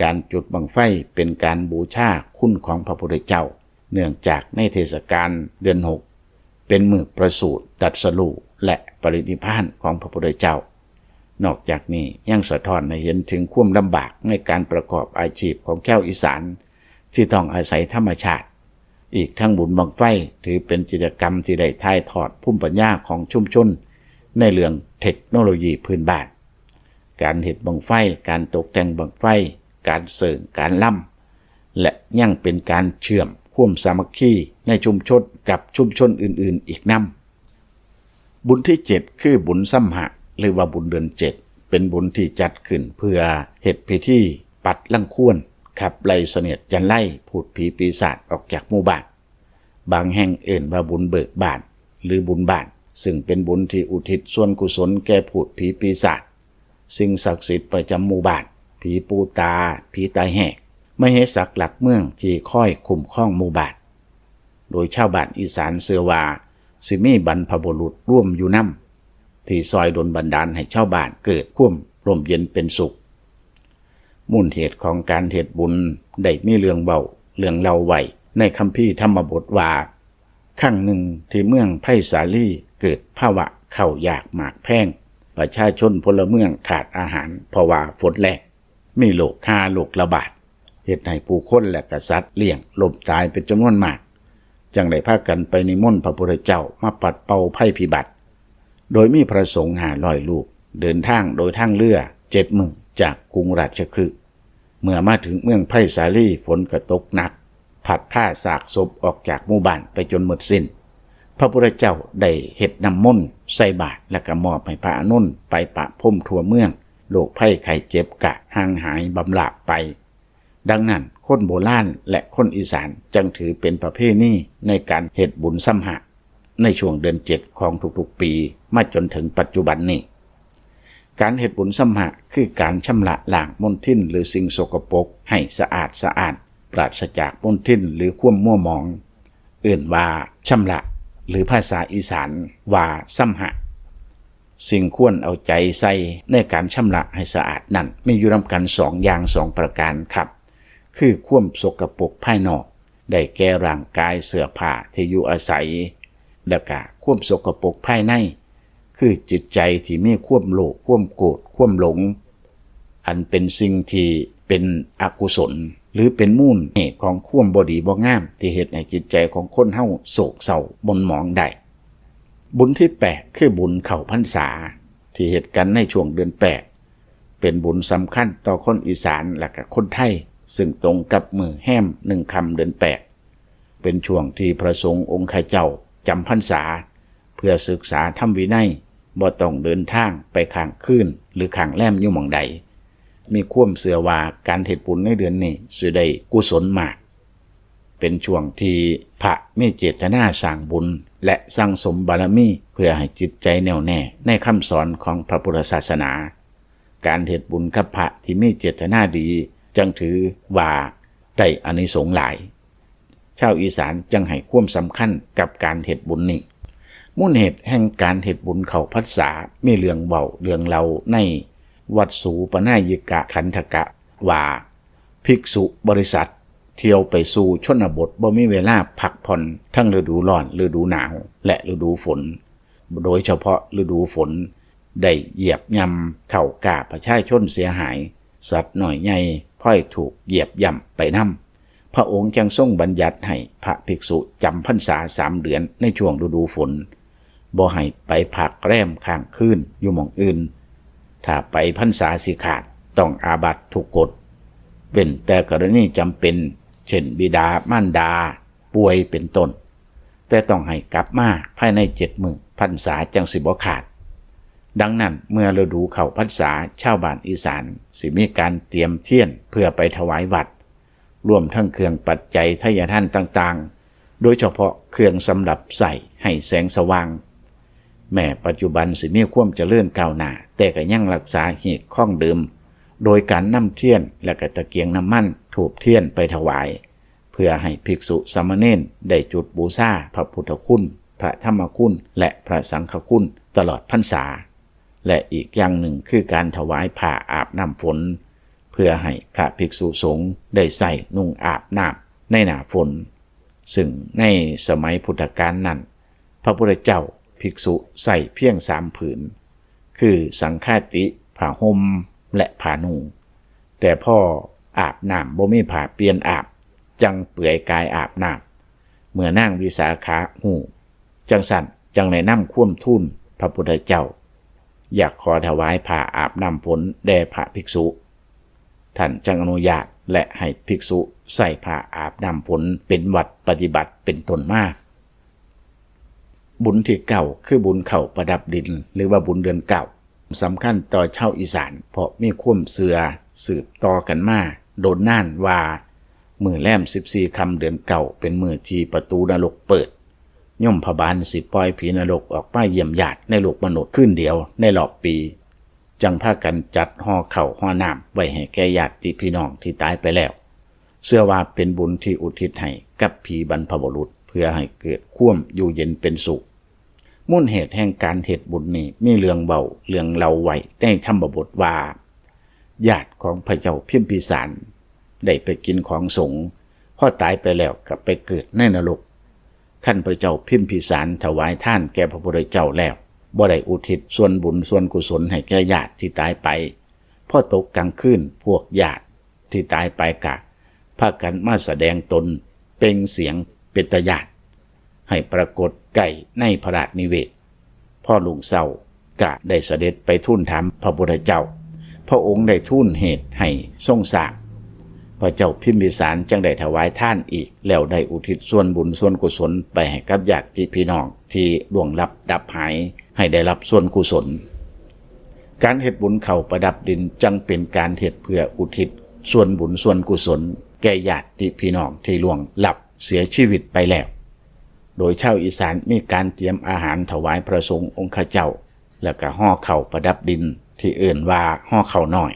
ການຈຸດບັ້ງໄຟເປັນການບູຊາຄຸນຂອງພະພຸດທະເຈົ້າ, ເນື່ອງຈາກໃນເທດສະການເດືອນຫົກ ເປັນມື້ປະສູດ, ຕັດສະຮູ້ ແລະ ປະລິນິບພານຂອງພະພຸດທະເຈົ້າ. ນອກຈາກນີ້ຍັງສະທ້ອນໃຫ້ເຫັນເຖິງຄວາມລຳບາກໃນການປະກອບອາຊີບຂອງຊາວອີສານທີ່ຕ້ອງອາໄສທຳມະຊາດ. ອີກທັງບຸນບັ້ງໄຟຖືເປັນກິດຈະກຳທີ່ໄດ້ຖ່າຍທອດພູມປັນຍາຂອງຊຸມຊົນໃນເລື່ອງເທັກໂນໂລຢີພື້ນບ້ານ, ການເຮັດບັ້ງໄຟ, ການຕົກແຕ່ງບັ້ງໄຟ, ການເສີງ, ການລຳ ແລະ ຍັງເປັນການເຊື່ອມຄວາມສາມັກຄີໃນຊຸມຊົນກັບຊຸມຊົນອື່ນໆອີກນຳ. ບຸນທີເຈັດ ຄືບຸນຊຳຫະ ຫຼືວ່າບຸນເດືອນເຈັດ ເປັນບຸນທີ່ຈັດຂຶ້ນເພື່ອເຮັດພິທີປັດລັງຄວນ, ຂັບໄລ່ສະເໜດຈັນໄລ, ພູດຜີປີສາດອອກຈາກໝູ່ບ້ານ. ບາງແຫ່ງເອີ້ນວ່າບຸນເບີກບ້ານ ຫຼືບຸນບ້ານ, ຊຶ່ງເປັນບຸນທີ່ອຸທິດສ່ວນກຸສົນແກ່ພູດຜີປີສາດ, ສິ່ງສັກສິດປະຈຳໝູ່ບ້ານ, ຜີປູຕາ, ຜີຕາແຫກ, ມະເຫສັກຫຼັກເມືອງທີ່ຄອຍຄຸ້ມຄອງໝູ່ບ້ານ. ໂດຍຊາວບ້ານອີສານເຊື່ອວ່າຊິມີບັນພະບຸລຸດຮ່ວມຢູ່ນຳ ທີ່ຊ່ອຍດົນບັນດານໃຫ້ຊາວບ້ານເກີດຄວາມຮົ່ມເຢັນເປັນສຸກ. ມູນເຫດຂອງການເຮັດບຸນໄດ້ມີເລື່ອງເວົ້າ, ເລື່ອງເລົ່າໄວ້ໃນຄຳພີທຳມະບົດວ່າ, ຄັ້ງໜຶ່ງທີ່ເມືອງໄພສາລີເກີດພາວະເຂົ້າຢາກໝາກແພງ, ປະຊາຊົນພົນລະເມືອງຂາດອາຫານເພາະວ່າຝົນແລ້ງ, ມີໂລກຮາໂລກລະບາດ, ເຮັດໃຫ້ຜູ້ຄົນ ແລະ ກະສັດລ້ຽງລົ້ມຕາຍເປັນຈຳນວນມາກ, ຈຶ່ງໄດ້ພາກັນໄປນິມົນພະພຸດທະເຈົ້າມາປັດເປົ່າໄພພິບັດ, ໂດຍມີພະສົງຫ້າຮ້ອຍຮູບເດີນທາງໂດຍທາງເຮືອເຈັດມື້ຈາກກຸງລາຊະຄຶ. ເມື່ອມາເຖິງເມືອງໄພສາລີ, ຝົນກໍຕົກໜັກ, ພັດພາຊາກສົບອອກຈາກໝູ່ບ້ານໄປຈົນໝົດສິ້ນ. ພະພຸດທະເຈົ້າໄດ້ເຮັດນ້ຳມົນໃສ່ບາດ ແລະ ກໍມອບໃຫ້ພະອານົນໄປປະພົມທົ່ວເມືອງ, ໂລກໄພໄຂ້ເຈັບກະຫ່າງຫາຍບຳລາບໄປ. ດັ່ງນັ້ນ, ຄົນໂບລານ ແລະ ຄົນອີສານຈຶ່ງຖືເປັນປະເພນີໃນການເຮັດບຸນຊຳຫະ ໃນຊ່ວງເດືອນເຈັດຂອງທຸກໆປີ ມາຈົນເຖິງປັດຈຸບັນນີ້. ການເຮັດບຸນຊຳຫະ ຄືການຊຳລະລ້າງມົນທິນ ຫຼື ສິ່ງສົກກະປົກໃຫ້ສະອາດສະອ້ານ, ປາສະຈາກມົນທິນ ຫຼື ຄວາມມົວໝອງ, ເອີ້ນວ່າຊຳລະ ຫຼື ພາສາອີສານວ່າຊຳຫະ. ສິ່ງຄວນເອົາໃຈໃສ່ໃນການຊຳລະໃຫ້ສະອາດນັ້ນ ມີຢູ່ນຳກັນສອງຢ່າງ, ສອງປະການຄັບ, ຄືຄວາມສົກກະປົກພາຍນອກ, ໄດ້ແກ່ຮ່າງກາຍ, ເສື້ອຜ້າ, ທີ່ຢູ່ອາໄສ, ແລະກະຄວາມສົກກະປົກພາຍໃນ, ຄືຈິດໃຈທີ່ມີຄວາມໂລບ, ຄວາມໂກດ, ຄວາມຫຼົງ, ອັນເປັນສິ່ງທີ່ເປັນອະກຸສົນ ຫຼື ເປັນມູນເຫດຂອງຄວາມບໍ່ດີບໍ່ງາມ ທີ່ເຮັດໃຫ້ຈິດໃຈຂອງຄົນເຮົາໂສກເສົ້າໝົ່ນໝອງໄດ້. ບຸນທີແປດ ຄືບຸນເຂົ້າພັນສາ ທີ່ເຮັດກັນໃນຊ່ວງເດືອນແປດ, ເປັນບຸນສຳຄັນຕໍ່ຄົນອີສານ ແລະກະຄົນໄທ, ຊຶ່ງຕົງກັບມື້ແຮມໜຶ່ງຄ່ຳເດືອນແປດ, ເປັນຊ່ວງທີ່ພະສົງອົງຄະເຈົ້າຈຳພັນສາ ເພື່ອສຶກສາທຳວິໄນ, ບໍ່ຕ້ອງເດີນທາງໄປຄ້າງຄືນ ຫຼື ຄ້າງແລມຢູ່ໝ່ອງໃດ. ມີຄວາມເຊື່ອວ່າການເຮັດບຸນໃນເດືອນນີ້ຊິໄດ້ກຸສົນມາກ. ເປັນຊ່ວງທີ່ພະມີເຈດຕະນາສ້າງບຸນ ແລະ ສັ່ງສົມບາລະມີ ເພື່ອໃຫ້ຈິດໃຈແນ່ວແນ່ໃນຄຳສອນຂອງພະພຸດທະສາສະໜາ. ການເຮັດບຸນກັບພະທີ່ມີເຈດຕະນາດີ ຈຶ່ງຖືວ່າໄດ້ອານິສົງຫຼາຍ. ຊາວອີສານຈຶ່ງໃຫ້ຄວາມສຳຄັນກັບການເຮັດບຸນນີ້. ມູນເຫດແຫ່ງການເຮັດບຸນເຂົ້າພັນສາ ມີເລື່ອງເວົ້າເລື່ອງເລົ່າໃນວັດສູປະນາຍິກະຂັນທະກະວ່າ, ພິກສຸບໍລິສັດທ່ຽວໄປສູ່ຊົນນະບົດ ບໍ່ມີເວລາພັກຜ່ອນທັງລະດູຮ້ອນ, ລະດູໜາວ ແລະ ລະດູຝົນ, ໂດຍສະເພາະລະດູຝົນໄດ້ຢຽບຫຍ້ຳເຂົ້າກ້າປະຊາຊົນເສຍຫາຍ, ສັດນ້ອຍໃຫຍ່ພອຍຖືກຢຽບຫຍ້ຳໄປນຳ. ພະອົງຈຶ່ງຊົງບັນຍັດໃຫ້ພະພິກສຸຈຳພັນສາສາມເດືອນໃນຊ່ວງລະດູຝົນ, ບໍ່ໃຫ້ໄປພັກແລມຄ້າງຄືນຢູ່ໝ່ອງອື່ນ. ຖ້າໄປພັນສາຊິຂາດ, ຕ້ອງອາບັດທຸກກົດ, ເວັ້ນແຕ່ກໍລະນີຈຳເປັນ, ເຊັ່ນ ບິດາມານດາປ່ວຍເປັນຕົ້ນ, ແຕ່ຕ້ອງໃຫ້ກັບມາພາຍໃນເຈັດມື້. ພັນສາຈັ່ງຊິບໍ່ຂາດ. ດັ່ງນັ້ນ ເມື່ອລະດູເຂົ້າພັນສາ, ຊາວບ້ານອີສານຊິມີການຕຽມທຽນເພື່ອໄປຖວາຍວັດ, ລວມທັງເຄື່ອງປັດໄຈໄທຍະທານຕ່າງໆ, ໂດຍສະເພາະເຄື່ອງສຳລັບໃຊ້ໃຫ້ແສງສະຫວ່າງ. ແມ້ປັດຈຸບັນຊິມີຄວາມຈະເລີນກ້າວໜ້າ, ແຕ່ກໍຍັງຮັກສາຮີດຄອງເດີມ, ໂດຍການນຳທຽນ ແລະ ກະຕະກຽງນ້ຳມັນ, ທູບທຽນໄປຖວາຍ, ເພື່ອໃຫ້ພິກສຸສາມະເນນໄດ້ຈຸດບູຊາພະພຸດທະຄຸນ, ພະທຳມະຄຸນ ແລະ ພະສັງຄະຄຸນຕະຫຼອດພັນສາ. ແລະ ອີກຢ່າງໜຶ່ງຄືການຖວາຍຜ້າອາບນ້ຳຝົນ, ເພື່ອໃຫ້ພະພິກສຸສົງໄດ້ໃຊ້ນຸ່ງອາບນ້ຳໃນໜ້າຝົນ. ຊຶ່ງໃນສະໄໝພຸດທະການນັ້ນ, ພະພຸດທະເຈົ້າ, ພິກສຸໃຊ້ພຽງສາມຜືນ, ຄືສັງຄາຕິ, ຜ້າຫົ່ມ ແລະ ຜ້ານຸ່ງ. ແຕ່ພໍອາບນ້ຳບໍ່ມີຜ້າປ່ຽນອາບ, ຈັ່ງເປືອຍກາຍອາບນ້ຳ. ເມື່ອນາງວິສາຂະຮູ້ ຈັ່ງຊັ້ນ ຈຶ່ງໄດ້ນຳຄວາມທູນພະພຸດທະເຈົ້າ, ຢາກຂໍຖວາຍຜ້າອາບນ້ຳຝົນແດ່ພະພິກສຸ. ທ່ານຈຶ່ງອະນຸຍາດ ແລະ ໃຫ້ພິກສຸໃສ່ຜ້າອາບນ້ຳຝົນເປັນວັດປະຕິບັດເປັນຕົ້ນມາ. ບຸນທີເກົ້າ ຄືບຸນເຂົ້າປະດັບດິນ ຫຼືວ່າບຸນເດືອນເກົ້າ ສຳຄັນຕໍ່ຊາວອີສານ ເພາະມີຄວາມເຊື່ອສືບຕໍ່ກັນມາດົນນານວ່າ ມື້ແລມສິບສີ່ຄ່ຳເດືອນເກົ້າ ເປັນມື້ທີ່ປະຕູນະລົກເປີດ, ຍົມພະບານຊິປ່ອຍຜີນະລົກອອກມາຢ້ຽມຢາດໃນໂລກມະນຸດຄືນດຽວໃນລອບປີ. ຈັ່ງພາກັນຈັດຫໍ່ເຂົ້າຫໍ່ນ້ຳໄວ້ໃຫ້ແກ່ຍາດຕິພີ່ນ້ອງທີ່ຕາຍໄປແລ້ວ, ເຊື່ອວ່າເປັນບຸນທີ່ອຸທິດໃຫ້ກັບຜີບັນພະບຸລຸດ ເພື່ອໃຫ້ເກີດຄວາມຢູ່ເຢັນເປັນສຸກ. ມູນເຫດແຫ່ງການເຮັດບຸນນີ້ມີເລື່ອງເວົ້າ, ເລື່ອງເລົ່າໄວ້ໃນທຳມະບົດວ່າ, ຍາດຂອງພະເຈົ້າພິມພິສານໄດ້ໄປກິນຂອງສົງ, ພໍຕາຍໄປແລ້ວກໍໄປເກີດໃນນະລົກ. ຄັນພະເຈົ້າພິມພິສານຖວາຍທານແກ່ພະພຸດທະເຈົ້າແລ້ວ, ບໍ່ໄດ້ອຸທິດສ່ວນບຸນສ່ວນກຸສົນໃຫ້ແກ່ຍາດທີ່ຕາຍໄປ, ພໍຕົກກາງຄືນ ພວກຍາດທີ່ຕາຍໄປກະພາກັນມາສະແດງຕົນເປັ່ງສຽງເປັນຕາຢ້ານ ໃຫ້ປາກົດໃກ້ໃນພະລາດນິເວດ. ພໍລຸງເຊົ້າກະໄດ້ສະເດັດໄປທູນຖາມພະພຸດທະເຈົ້າ. ພະອົງໄດ້ທູນເຫດໃຫ້ຊົງສ້າງ. ພະເຈົ້າພິມພິສານຈຶ່ງໄດ້ຖວາຍທານອີກ, ແລ້ວໄດ້ອຸທິດສ່ວນບຸນສ່ວນກຸສົນໄປໃຫ້ກັບຍາດຕິພີ່ນ້ອງທີ່ລ່ວງລັບດັບຫາຍ ໃຫ້ໄດ້ຮັບສ່ວນກຸສົນ. ການເຮັດບຸນເຂົ້າປະດັບດິນຈຶ່ງເປັນການເຮັດເພື່ອອຸທິດສ່ວນບຸນສ່ວນກຸສົນແກ່ຍາດຕິພີ່ນ້ອງທີ່ລ່ວງລັບເສຍຊີວິດໄປແລ້ວ. ໂດຍຊາວອີສານມີການຕຽມອາຫານຖວາຍພະສົງອົງຄະເຈົ້າ, ແລ້ວກະຫໍ່ເຂົ້າປະດັບດິນທີ່ເອີ້ນວ່າຫໍ່ເຂົ້ານ້ອຍ,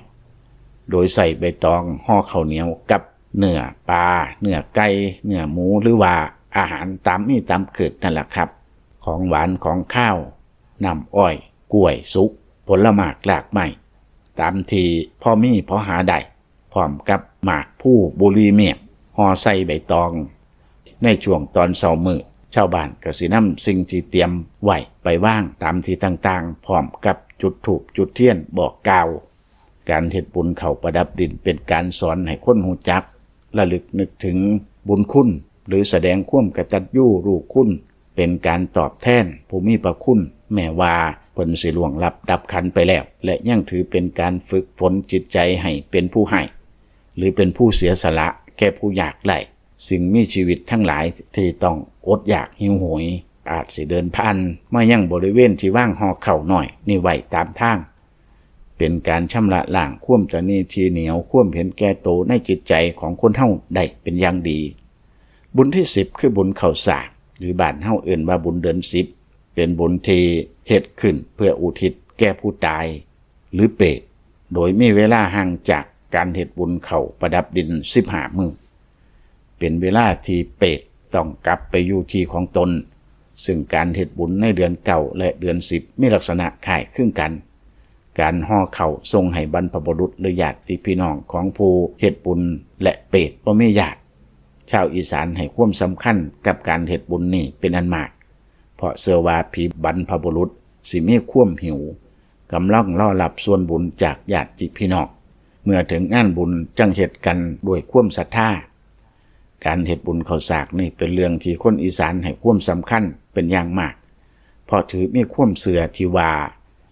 ໂດຍໃຊ້ໃບຕອງຫໍ່ເຂົ້າໜຽວກັບເນື້ອປາ, ເນື້ອໄກ່, ເນື້ອໝູ ຫຼືວ່າອາຫານຕາມມີຕາມເກີດນັ້ນລະຄັບ, ຂອງຫວານ, ຂອງຄາວ, ນ້ຳອ້ອຍ, ກ້ວຍສຸກ, ຜົນລະໝາກລາກໄມ້ ຕາມທີ່ພໍມີພໍຫາໄດ້, ພ້ອມກັບໝາກພູ, ບຸຫຼີ່, ມ້ຽງ, ຫໍ່ໃສ່ໃບຕອງ. ໃນຊ່ວງຕອນເຊົ້າມື້, ຊາວບ້ານກໍຊິນຳສິ່ງທີ່ຕຽມໄວ້ໄປວາງຕາມທີ່ຕ່າງໆ, ພ້ອມກັບຈຸດທູບຈຸດທຽນບອກກ່າວ. ການເຮັດບຸນເຂົ້າປະດັບດິນເປັນການສອນໃຫ້ຄົນຮູ້ຈັກ, ລະລຶກນຶກເຖິງບຸນຄຸນ ຫຼື ສະແດງຄວາມກະຕັນຍູຮູ້ຄຸນ, ເປັນການຕອບແທນຜູ້ມີພະຄຸນ, ແມ້ວ່າເພິ່ນຊິລ່ວງລັບດັບຂັນໄປແລ້ວ, ແລະ ຍັງຖືເປັນການຝຶກຝົນຈິດໃຈໃຫ້ເປັນຜູ້ໃຫ້ ຫຼື ເປັນຜູ້ເສຍສະຫຼະແກ່ຜູ້ຍາກໄຮ້, ສິ່ງມີຊີວິດທັງຫຼາຍທີ່ຕ້ອງອົດຢາກຫິວໂຫຍ, ອາດຊິເດີນຜ່ານມາຍັງບໍລິເວນທີ່ວາງຫໍ່ເຂົ້ານ້ອຍນີ້ໄວ້ຕາມທາງ. ເປັນການຊຳລະລ້າງຄວາມຕະໜີທີ່ໜຽວ, ຄວາມເຫັນແກ່ໂຕໃນຈິດໃຈຂອງຄົນເຮົາໄດ້ເປັນຢ່າງດີ. ບຸນທີສິບ ຄືບຸນເຂົ້າສາກ ຫຼື ບ້ານເຮົາເອີ້ນວ່າບຸນເດືອນສິບ, ເປັນບຸນທີ່ເຮັດຂຶ້ນເພື່ອອຸທິດແກ່ຜູ້ຕາຍ ຫຼື ເປດ, ໂດຍມີເວລາຫ່າງຈາກການເຮັດບຸນເຂົ້າປະດັບດິນສິບຫ້າມື້. ເປັນເວລາທີ່ເປດຕ້ອງກັບໄປຢູ່ທີ່ຂອງຕົນ, ຊຶ່ງການເຮັດບຸນໃນເດືອນເກົ້າ ແລະ ເດືອນສິບ ມີລັກສະນະຄ້າຍຄືກັນ. ການຫໍ່ເຂົ້າສົ່ງໃຫ້ບັນພະບຸລຸດ ຫຼື ຍາດຕິພີ່ນ້ອງຂອງຜູ້ເຮັດບຸນ ແລະ ເປດບໍ່ມີຍາດ. ຊາວອີສານໃຫ້ຄວາມສຳຄັນກັບການເຮັດບຸນນີ້ເປັນອັນມາກ, ເພາະເຊື່ອວ່າຜີບັນພະບຸລຸດຊິມີຄວາມຫິວ, ກຳລັງລໍຮັບສ່ວນບຸນຈາກຍາດຕິພີ່ນ້ອງ. ເມື່ອເຖິງງານບຸນຈຶ່ງເຮັດກັນດ້ວຍຄວາມສັດທາ. ການເຮັດບຸນເຂົ້າສາກນີ້ເປັນເລື່ອງທີ່ຄົນອີສານໃຫ້ຄວາມສຳຄັນເປັນຢ່າງມາກ, ເພາະຖືມີຄວາມເຊື່ອທີ່ວ່າ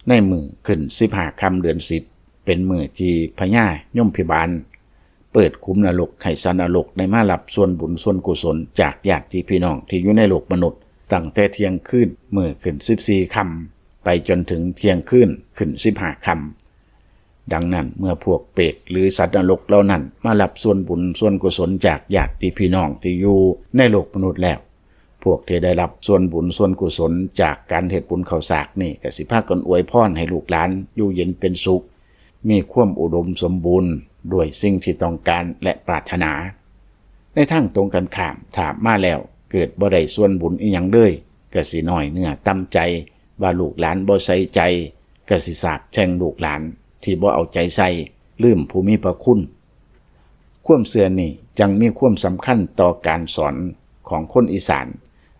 ໃນມື້ຂຶ້ນສິບຫ້າຄ່ຳເດືອນສິບ ເປັນມື້ທີ່ພະຍາຍົມພິບານ ເປີດຂຸມນະລົກໃຫ້ສັດນະລົກໄດ້ມາຮັບສ່ວນບຸນສ່ວນກຸສົນຈາກຍາດຕິພີ່ນ້ອງທີ່ຢູ່ໃນໂລກມະນຸດ, ຕັ້ງແຕ່ທ່ຽງຄືນມື້ຂຶ້ນສິບສີ່ຄ່ຳ ໄປຈົນເຖິງທ່ຽງຄືນຂຶ້ນສິບຫ້າຄ່ຳ. ດັ່ງນັ້ນ ເມື່ອພວກເປດ ຫຼື ສັດນະລົກເຫຼົ່ານັ້ນ ມາຮັບສ່ວນບຸນສ່ວນກຸສົນຈາກຍາດຕິພີ່ນ້ອງທີ່ຢູ່ໃນໂລກມະນຸດແລ້ວ, ພວກທີ່ໄດ້ຮັບສ່ວນບຸນສ່ວນກຸສົນຈາກການເຮັດບຸນເຂົ້າສາກນີ້ ກໍຊິພາກັນອວຍພອນໃຫ້ລູກຫຼານຢູ່ເຢັນເປັນສຸກ, ມີຄວາມອຸດົມສົມບູນດ້ວຍສິ່ງທີ່ຕ້ອງການ ແລະ ປາດຖະໜາ. ໃນທາງຕົງກັນຂ້າມ, ຖ້າມາແລ້ວເກີດບໍ່ໄດ້ສ່ວນບຸນອີ່ຫຍັງເລີຍ, ກໍຊິນ້ອຍເນື້ອຕ່ຳໃຈ ວ່າລູກຫຼານບໍ່ໃສ່ໃຈ, ກໍຊິສາບແຊ່ງລູກຫຼານທີ່ບໍ່ເອົາໃຈໃສ່, ລືມຜູ້ມີພະຄຸນ. ຄວາມເຊື່ອນີ້ຈັ່ງມີຄວາມສຳຄັນຕໍ່ການສອນຂອງຄົນອີສານ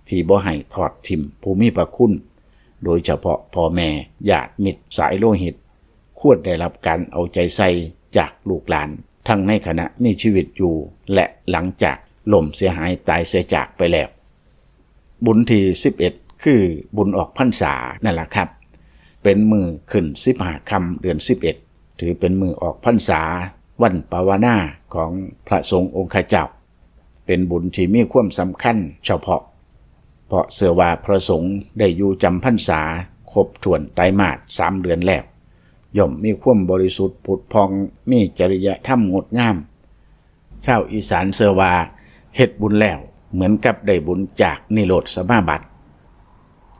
ທີ່ບໍ່ໃຫ້ທອດຖິ້ມຜູ້ມີພະຄຸນ, ໂດຍສະເພາະພໍ່ແມ່, ຍາດມິດສາຍໂລຫິດ ຄວນໄດ້ຮັບການເອົາໃຈໃສ່ຈາກລູກຫຼານ ທັງໃນຂະນະມີຊີວິດຢູ່ ແລະ ຫຼັງຈາກລົ້ມເສຍຫາຍຕາຍເສຍຈາກໄປແລ້ວ. ບຸນທີສິບເອັດ ຄືບຸນອອກພັນສານັ້ນລະຄັບ, ເປັນມື້ຂຶ້ນສິບຫ້າຄ່ຳເດືອນສິບເອັດ ຖືເປັນມື້ອອກພັນສາ, ວັນປາວະນາຂອງພະສົງອົງຄະເຈົ້າ, ເປັນບຸນທີ່ມີຄວາມສຳຄັນສະເພາະ ເພາະເຊື່ອວ່າພະສົງໄດ້ຢູ່ຈຳພັນສາຄົບຖ້ວນໄຕມາດສາມເດືອນແລ້ວ, ຍ່ອມມີຄວາມບໍລິສຸດຜຸດຜ່ອງ, ມີຈະລິຍະທຳງົດງາມ. ຊາວອີສານເຊື່ອວ່າເຮັດບຸນແລ້ວເໝືອນກັບໄດ້ບຸນຈາກນິໂຣດສະມາບັດ.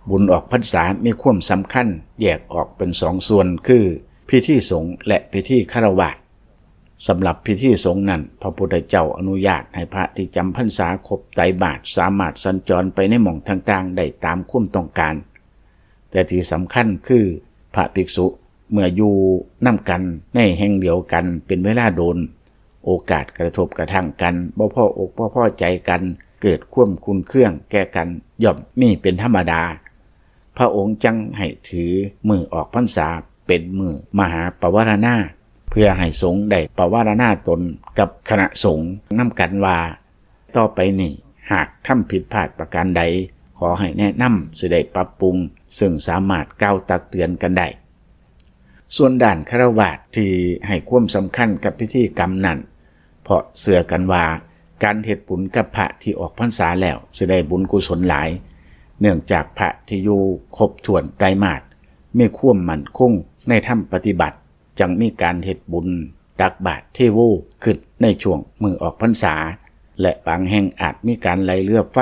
ບຸນອອກພັນສາມີຄວາມສຳຄັນແຍກອອກເປັນສອງສ່ວນ ຄື ພິທີສົງ ແລະ ພິທີຄາລະວາດ. ສຳລັບພິທີສົງນັ້ນ, ພະພຸດທະເຈົ້າອະນຸຍາດໃຫ້ພະທີ່ຈຳພັນສາຄົບໄຕມາດສາມາດສັນຈອນໄປໃນໝ່ອງຕ່າງໆໄດ້ຕາມຄວາມຕ້ອງການ. ແຕ່ທີ່ສຳຄັນຄື ພະພິກສຸເມື່ອຢູ່ນຳກັນໃນແຫ່ງດຽວກັນເປັນເວລາດົນ, ໂອກາດກະທົບກະທັ່ງກັນ, ບໍ່ພໍອົກບໍ່ພໍໃຈກັນ, ເກີດຄວາມຂຸ້ນເຄືອງແກ່ກັນ ຍ່ອມມີເປັນທຳມະດາ. ພະອົງຈັ່ງໃຫ້ຖືມື້ອອກພັນສາເປັນມື້ມະຫາປະວາລະນາ, ເພື່ອໃຫ້ສົງໄດ້ປະວາລະນາຕົນກັບຄະນະສົງນຳກັນວ່າ, ຕໍ່ໄປນີ້ຫາກທຳຜິດພາດປະການໃດ, ຂໍໃຫ້ແນະນຳ ຊິໄດ້ປັບປຸງ, ເຊິ່ງສາມາດກ່າວຕັກເຕືອນກັນໄດ້. ສ່ວນດ້ານຄາລະວາດທີ່ໃຫ້ຄວາມສຳຄັນກັບພິທີກຳນັ້ນ, ເພາະເຊື່ອກັນວ່າການເຮັດບຸນກັບພະທີ່ອອກພັນສາແລ້ວ ຊິໄດ້ບຸນກຸສົນຫຼາຍ, ເນື່ອງຈາກພະທີ່ຢູ່ຄົບຖ້ວນໄຕມາດ ມີຄວາມໝັ້ນຄົງໃນທຳປະຕິບັດ, ຈັ່ງມີການເຮັດບຸນຕັກບາດເທໂວຂຶ້ນໃນຊ່ວງມື້ອອກພັນສາ, ແລະ ບາງແຫ່ງອາດມີການໄຫຼເຮືອໄຟ,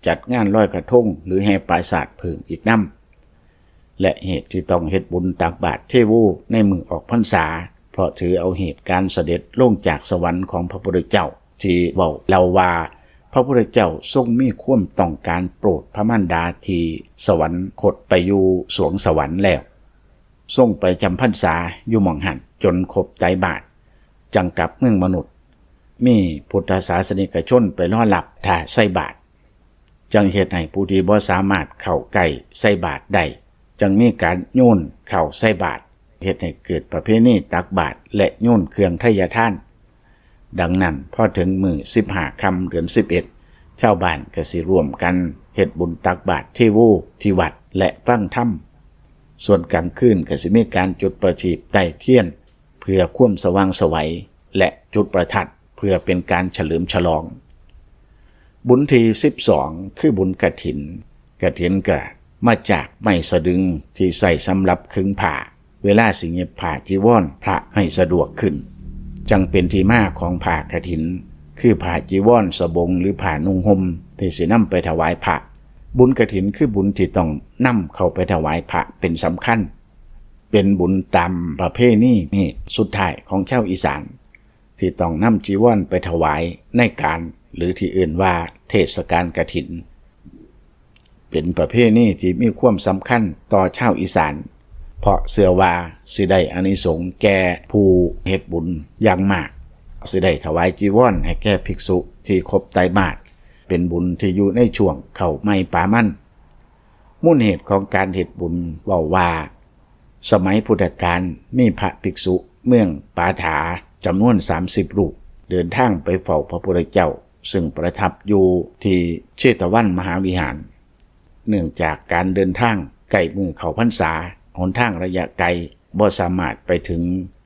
ຈັດງານລອຍກະທົງ ຫຼື ແຫ່ປາສາດເພີ່ມອີກນຳ. ແລະ ເຫດທີ່ຕ້ອງເຮັດບຸນຕັກບາດເທໂວໃນມື້ອອກພັນສາ, ເພາະຖືເອົາເຫດການສະເດັດລົງຈາກສະຫວັນຂອງພະພຸດທະເຈົ້າ ທີ່ເວົ້າເລົ່າວ່າ ພະພຸດທະເຈົ້າຊົງມີຄວາມຕ້ອງການໂປດພະມານດາທີ່ສະຫວັນຄົດໄປຢູ່ສວງສະຫວັນແລ້ວ. ຊົງໄປຈຳພັນສາຢູ່ໝ່ອງຫັ້ນຈົນຄົບໄຕມາດ, ຈັ່ງກັບເມືອງມະນຸດ. ມີພຸດທະສາສະນິກະຊົນໄປລໍຮັບຖ້າໃສ່ບາດ, ຈັ່ງເຮັດໃຫ້ຜູ້ທີ່ບໍ່ສາມາດເຂົ້າໃກ້ໃສ່ບາດໄດ້, ຈັ່ງມີການໂຍນເຂົ້າໃສ່ບາດ, ເຮັດໃຫ້ເກີດປະເພນີຕັກບາດ ແລະ ໂຍນເຄື່ອງໄທຍະທານ. ດັ່ງນັ້ນ, ພໍເຖິງມື້ສິບຫ້າຄ່ຳເດືອນສິບເອັດ, ຊາວບ້ານກໍຊິຮ່ວມກັນເຮັດບຸນຕັກບາດເທໂວທີ່ວັດ ແລະ ຟັງທຳ. ສ່ວນກາງຄືນກໍຊິມີການຈຸດປະທີບໃຕ້ທຽນເພື່ອຄວາມສະຫວ່າງໄສວ ແລະ ຈຸດປະທັດເພື່ອເປັນການສະເຫຼີມສະຫຼອງ. ບຸນທີສິບສອງ ຄືບຸນກະຖິນ. ກະຖິນກະມາຈາກໄມ້ສະດຶງທີ່ໃຊ້ສຳລັບຂຶງຜ້າ ເວລາຊິຫຍິບຜ້າຈີວອນພະໃຫ້ສະດວກຂຶ້ນ, ຈັ່ງເປັນທີ່ມາຂອງຜ້າກະຖິນ, ຄືຜ້າຈີວອນສະບົງ ຫຼື ຜ້ານຸ່ງຫົ່ມທີ່ຊິນຳໄປຖວາຍພະ. ບຸນກະຖິນຄືບຸນທີ່ຕ້ອງນຳເຂົ້າໄປຖວາຍພະເປັນສຳຄັນ, ເປັນບຸນຕາມປະເພນີນີ້ສຸດທ້າຍຂອງຊາວອີສານ ທີ່ຕ້ອງນຳຈີວອນໄປຖວາຍໃນການ ຫຼື ທີ່ເອີ້ນວ່າເທດສະການກະຖິນ. ເປັນປະເພນີທີ່ມີຄວາມສຳຄັນຕໍ່ຊາວອີສານ, ເພາະເຊື່ອວ່າຊິໄດ້ອານິສົງແກ່ຜູ້ເຮັດບຸນຢ່າງມາກ, ຊິໄດ້ຖວາຍຈີວອນໃຫ້ແກ່ພິກສຸທີ່ຄົບໄຕມາດ, ເປັນບຸນທີ່ຢູ່ໃນຊ່ວງເຂົ້າໃໝ່ປາມັນ. ມູນເຫດຂອງການເຮັດບຸນເວົ້າວ່າ ສະໄໝພຸດທະການ ມີພະພິກສຸເມືອງປາຖາຈຳນວນສາມສິບຮູບ ເດີນທາງໄປເຝົ້າພະພຸດທະເຈົ້າ ເຊິ່ງປະທັບຢູ່ທີ່ເຊຕະວັນມະຫາວິຫານ. ເນື່ອງຈາກການເດີນທາງໃກ້ມື້ເຂົ້າພັນສາ, ຫົນທາງໄລຍະໄກບໍ່ສາມາດໄປເຖິງ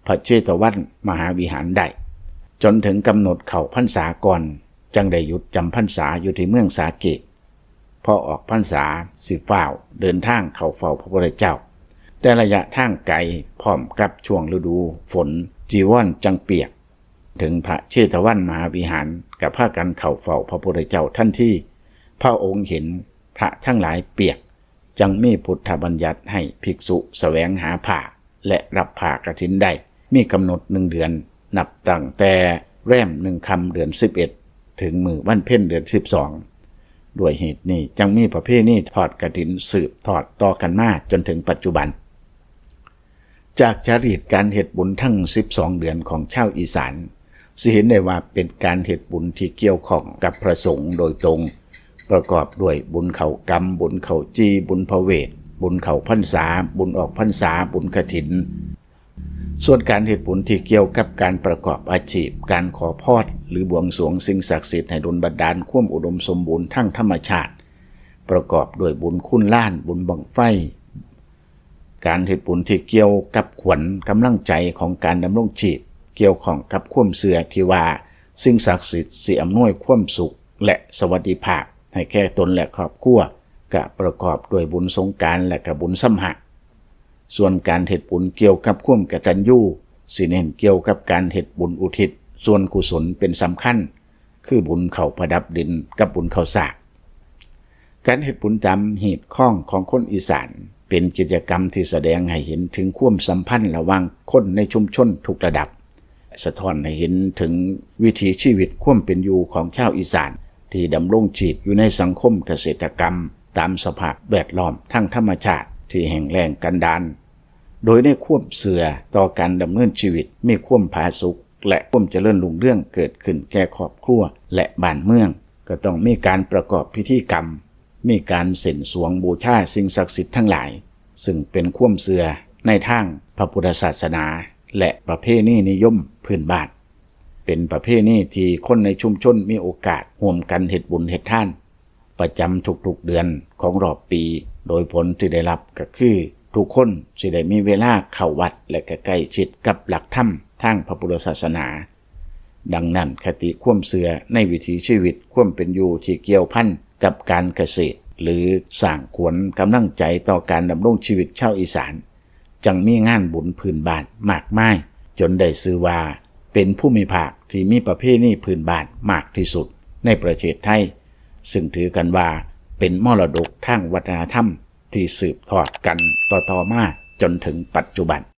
ພະເຊຕະວັນມະຫາວິຫານໄດ້, ຈົນເຖິງກຳນົດເຂົ້າພັນສາກ່ອນ, ຈັ່ງໄດ້ຢຸດຈຳພັນສາຢູ່ທີ່ເມືອງສາເກດ. ພໍອອກພັນສາ ຊິຟ້າວເດີນທາງເຂົ້າເຝົ້າພະພຸດທະເຈົ້າ. ແຕ່ໄລຍະທາງໄກ ພ້ອມກັບຊ່ວງລະດູຝົນ ຈີວອນຈັ່ງປຽກ. ເຖິງພະເຊຕະວັນມະຫາວິຫານ ກໍພາກັນເຂົ້າເຝົ້າພະພຸດທະເຈົ້າທັນທີ. ພະອົງເຫັນພະທັງຫຼາຍປຽກ ຈັ່ງມີພຸດທະບັນຍັດໃຫ້ພິກສຸສະແຫວງຫາຜ້າ ແລະ ຮັບຜ້າກະຖິນໄດ້ ມີກຳນົດໜຶ່ງເດືອນ ນັບຕັ້ງແຕ່ແລມໜຶ່ງຄ່ຳເດືອນສິບເອັດ ເຖິງມື້ວັນເພັນເດືອນສິບສອງ. ດ້ວຍເຫດນີ້ ຈັ່ງມີປະເພນີທອດກະຖິນສືບທອດຕໍ່ກັນມາຈົນເຖິງປັດຈຸບັນ. ຈາກຈາຣີດການເຮັດບຸນທັງສິບສອງເດືອນຂອງຊາວອີສານ ຊິເຫັນໄດ້ວ່າເປັນການເຮັດບຸນທີ່ກ່ຽວຂ້ອງກັບພະສົງໂດຍຕົງ, ປະກອບດ້ວຍບຸນເຂົ້າກຳ, ບຸນເຂົ້າຈີ່, ບຸນພະເວດ, ບຸນເຂົ້າພັນສາ, ບຸນອອກພັນສາ, ບຸນກະຖິນ. ສ່ວນການເຮັດບຸນທີ່ກ່ຽວກັບການປະກອບອາຊີບ, ການຂໍພອນ ຫຼື ບວງສວງສິ່ງສັກສິດໃຫ້ດົນບັນດານຄວາມອຸດົມສົມບູນທາງທຳມະຊາດ, ປະກອບດ້ວຍບຸນຄູນລານ, ບຸນບັ້ງໄຟ, ການເຮັດບຸນທີ່ກ່ຽວກັບຂວັນກຳລັງໃຈຂອງການດຳລົງຊີບ, ກ່ຽວຂ້ອງກັບຄວາມເຊື່ອທີ່ວ່າສິ່ງສັກສິດຊິອຳນວຍຄວາມສຸກ ແລະ ສະຫວັດດີພາບໃຫ້ແກ່ຕົນ ແລະ ຄອບຄົວ, ກະປະກອບດ້ວຍບຸນສົງການ ແລະ ກະບຸນສຳຫະ. ສ່ວນການເຮັດບຸນກ່ຽວກັບຄວາມກະຕັນຍູ ຊິເນັ້ນກ່ຽວກັບການເຮັດບຸນອຸທິດສ່ວນກຸສົນເປັນສຳຄັນ, ຄືບຸນເຂົ້າປະດັບດິນກັບບຸນເຂົ້າສາກ. ການເຮັດບຸນຕາມຮີດຄອງຂອງຄົນອີສານ ເປັນກິດຈະກຳທີ່ສະແດງໃຫ້ເຫັນເຖິງຄວາມສຳພັນລະຫວ່າງຄົນໃນຊຸມຊົນທຸກລະດັບ, ສະທ້ອນໃຫ້ເຫັນເຖິງວິຖີຊີວິດຄວາມເປັນຢູ່ຂອງຊາວອີສານ ທີ່ດຳລົງຊີບຢູ່ໃນສັງຄົມກະເສດຕະກຳ ຕາມສະພາບແວດລ້ອມທາງທຳມະຊາດທີ່ແຫ້ງແລ້ງກັນດານ, ໂດຍໃນຄວາມເຊື່ອຕໍ່ການດຳເນີນຊີວິດມີຄວາມຜາສຸກ ແລະ ຄວາມຈະເລີນຮຸ່ງເຮືອງເກີດຂຶ້ນແກ່ຄອບຄົວ ແລະ ບ້ານເມືອງ, ກໍຕ້ອງມີການປະກອບພິທີກຳ, ມີການເສັ້ນສວງບູຊາສິ່ງສັກສິດທັງຫຼາຍ, ຊຶ່ງເປັນຄວາມເຊື່ອໃນທາງພະພຸດທະສາສະໜາ ແລະ ປະເພນີນິຍົມພື້ນບ້ານ. ເປັນປະເພນີທີ່ຄົນໃນຊຸມຊົນມີໂອກາດຮ່ວມກັນເຮັດບຸນເຮັດທານ ປະຈຳທຸກໆເດືອນຂອງຮອບປີ, ໂດຍຜົນທີ່ໄດ້ຮັບກໍຄື ທຸກຄົນຊິໄດ້ມີເວລາເຂົ້າວັດ ແລະ ກໍໃກ້ຊິດກັບຫຼັກທຳທາງພະພຸດທະສາສະໜາ. ດັ່ງນັ້ນ, ຄະຕິຄວາມເຊື່ອໃນວິຖີຊີວິດຄວາມເປັນຢູ່ທີ່ກ່ຽວພັນກັບການກະເສດ ຫຼື ສ້າງຂວັນກຳລັງໃຈຕໍ່ການດຳລົງຊີວິດຊາວອີສານ, ຈັ່ງມີງານບຸນພື້ນບ້ານມາກມາຍ, ຈົນໄດ້ຊື່ວ່າເປັນພູມິພາກທີ່ມີປະເພນີພື້ນບ້ານມາກທີ່ສຸດໃນປະເທດໄທ, ຊຶ່ງຖືກັນວ່າເປັນມໍລະດົກທາງວັດທະນະທຳທີ່ສືບທອດກັນຕໍ່ໆມາຈົນເຖິງປັດຈຸບັນ.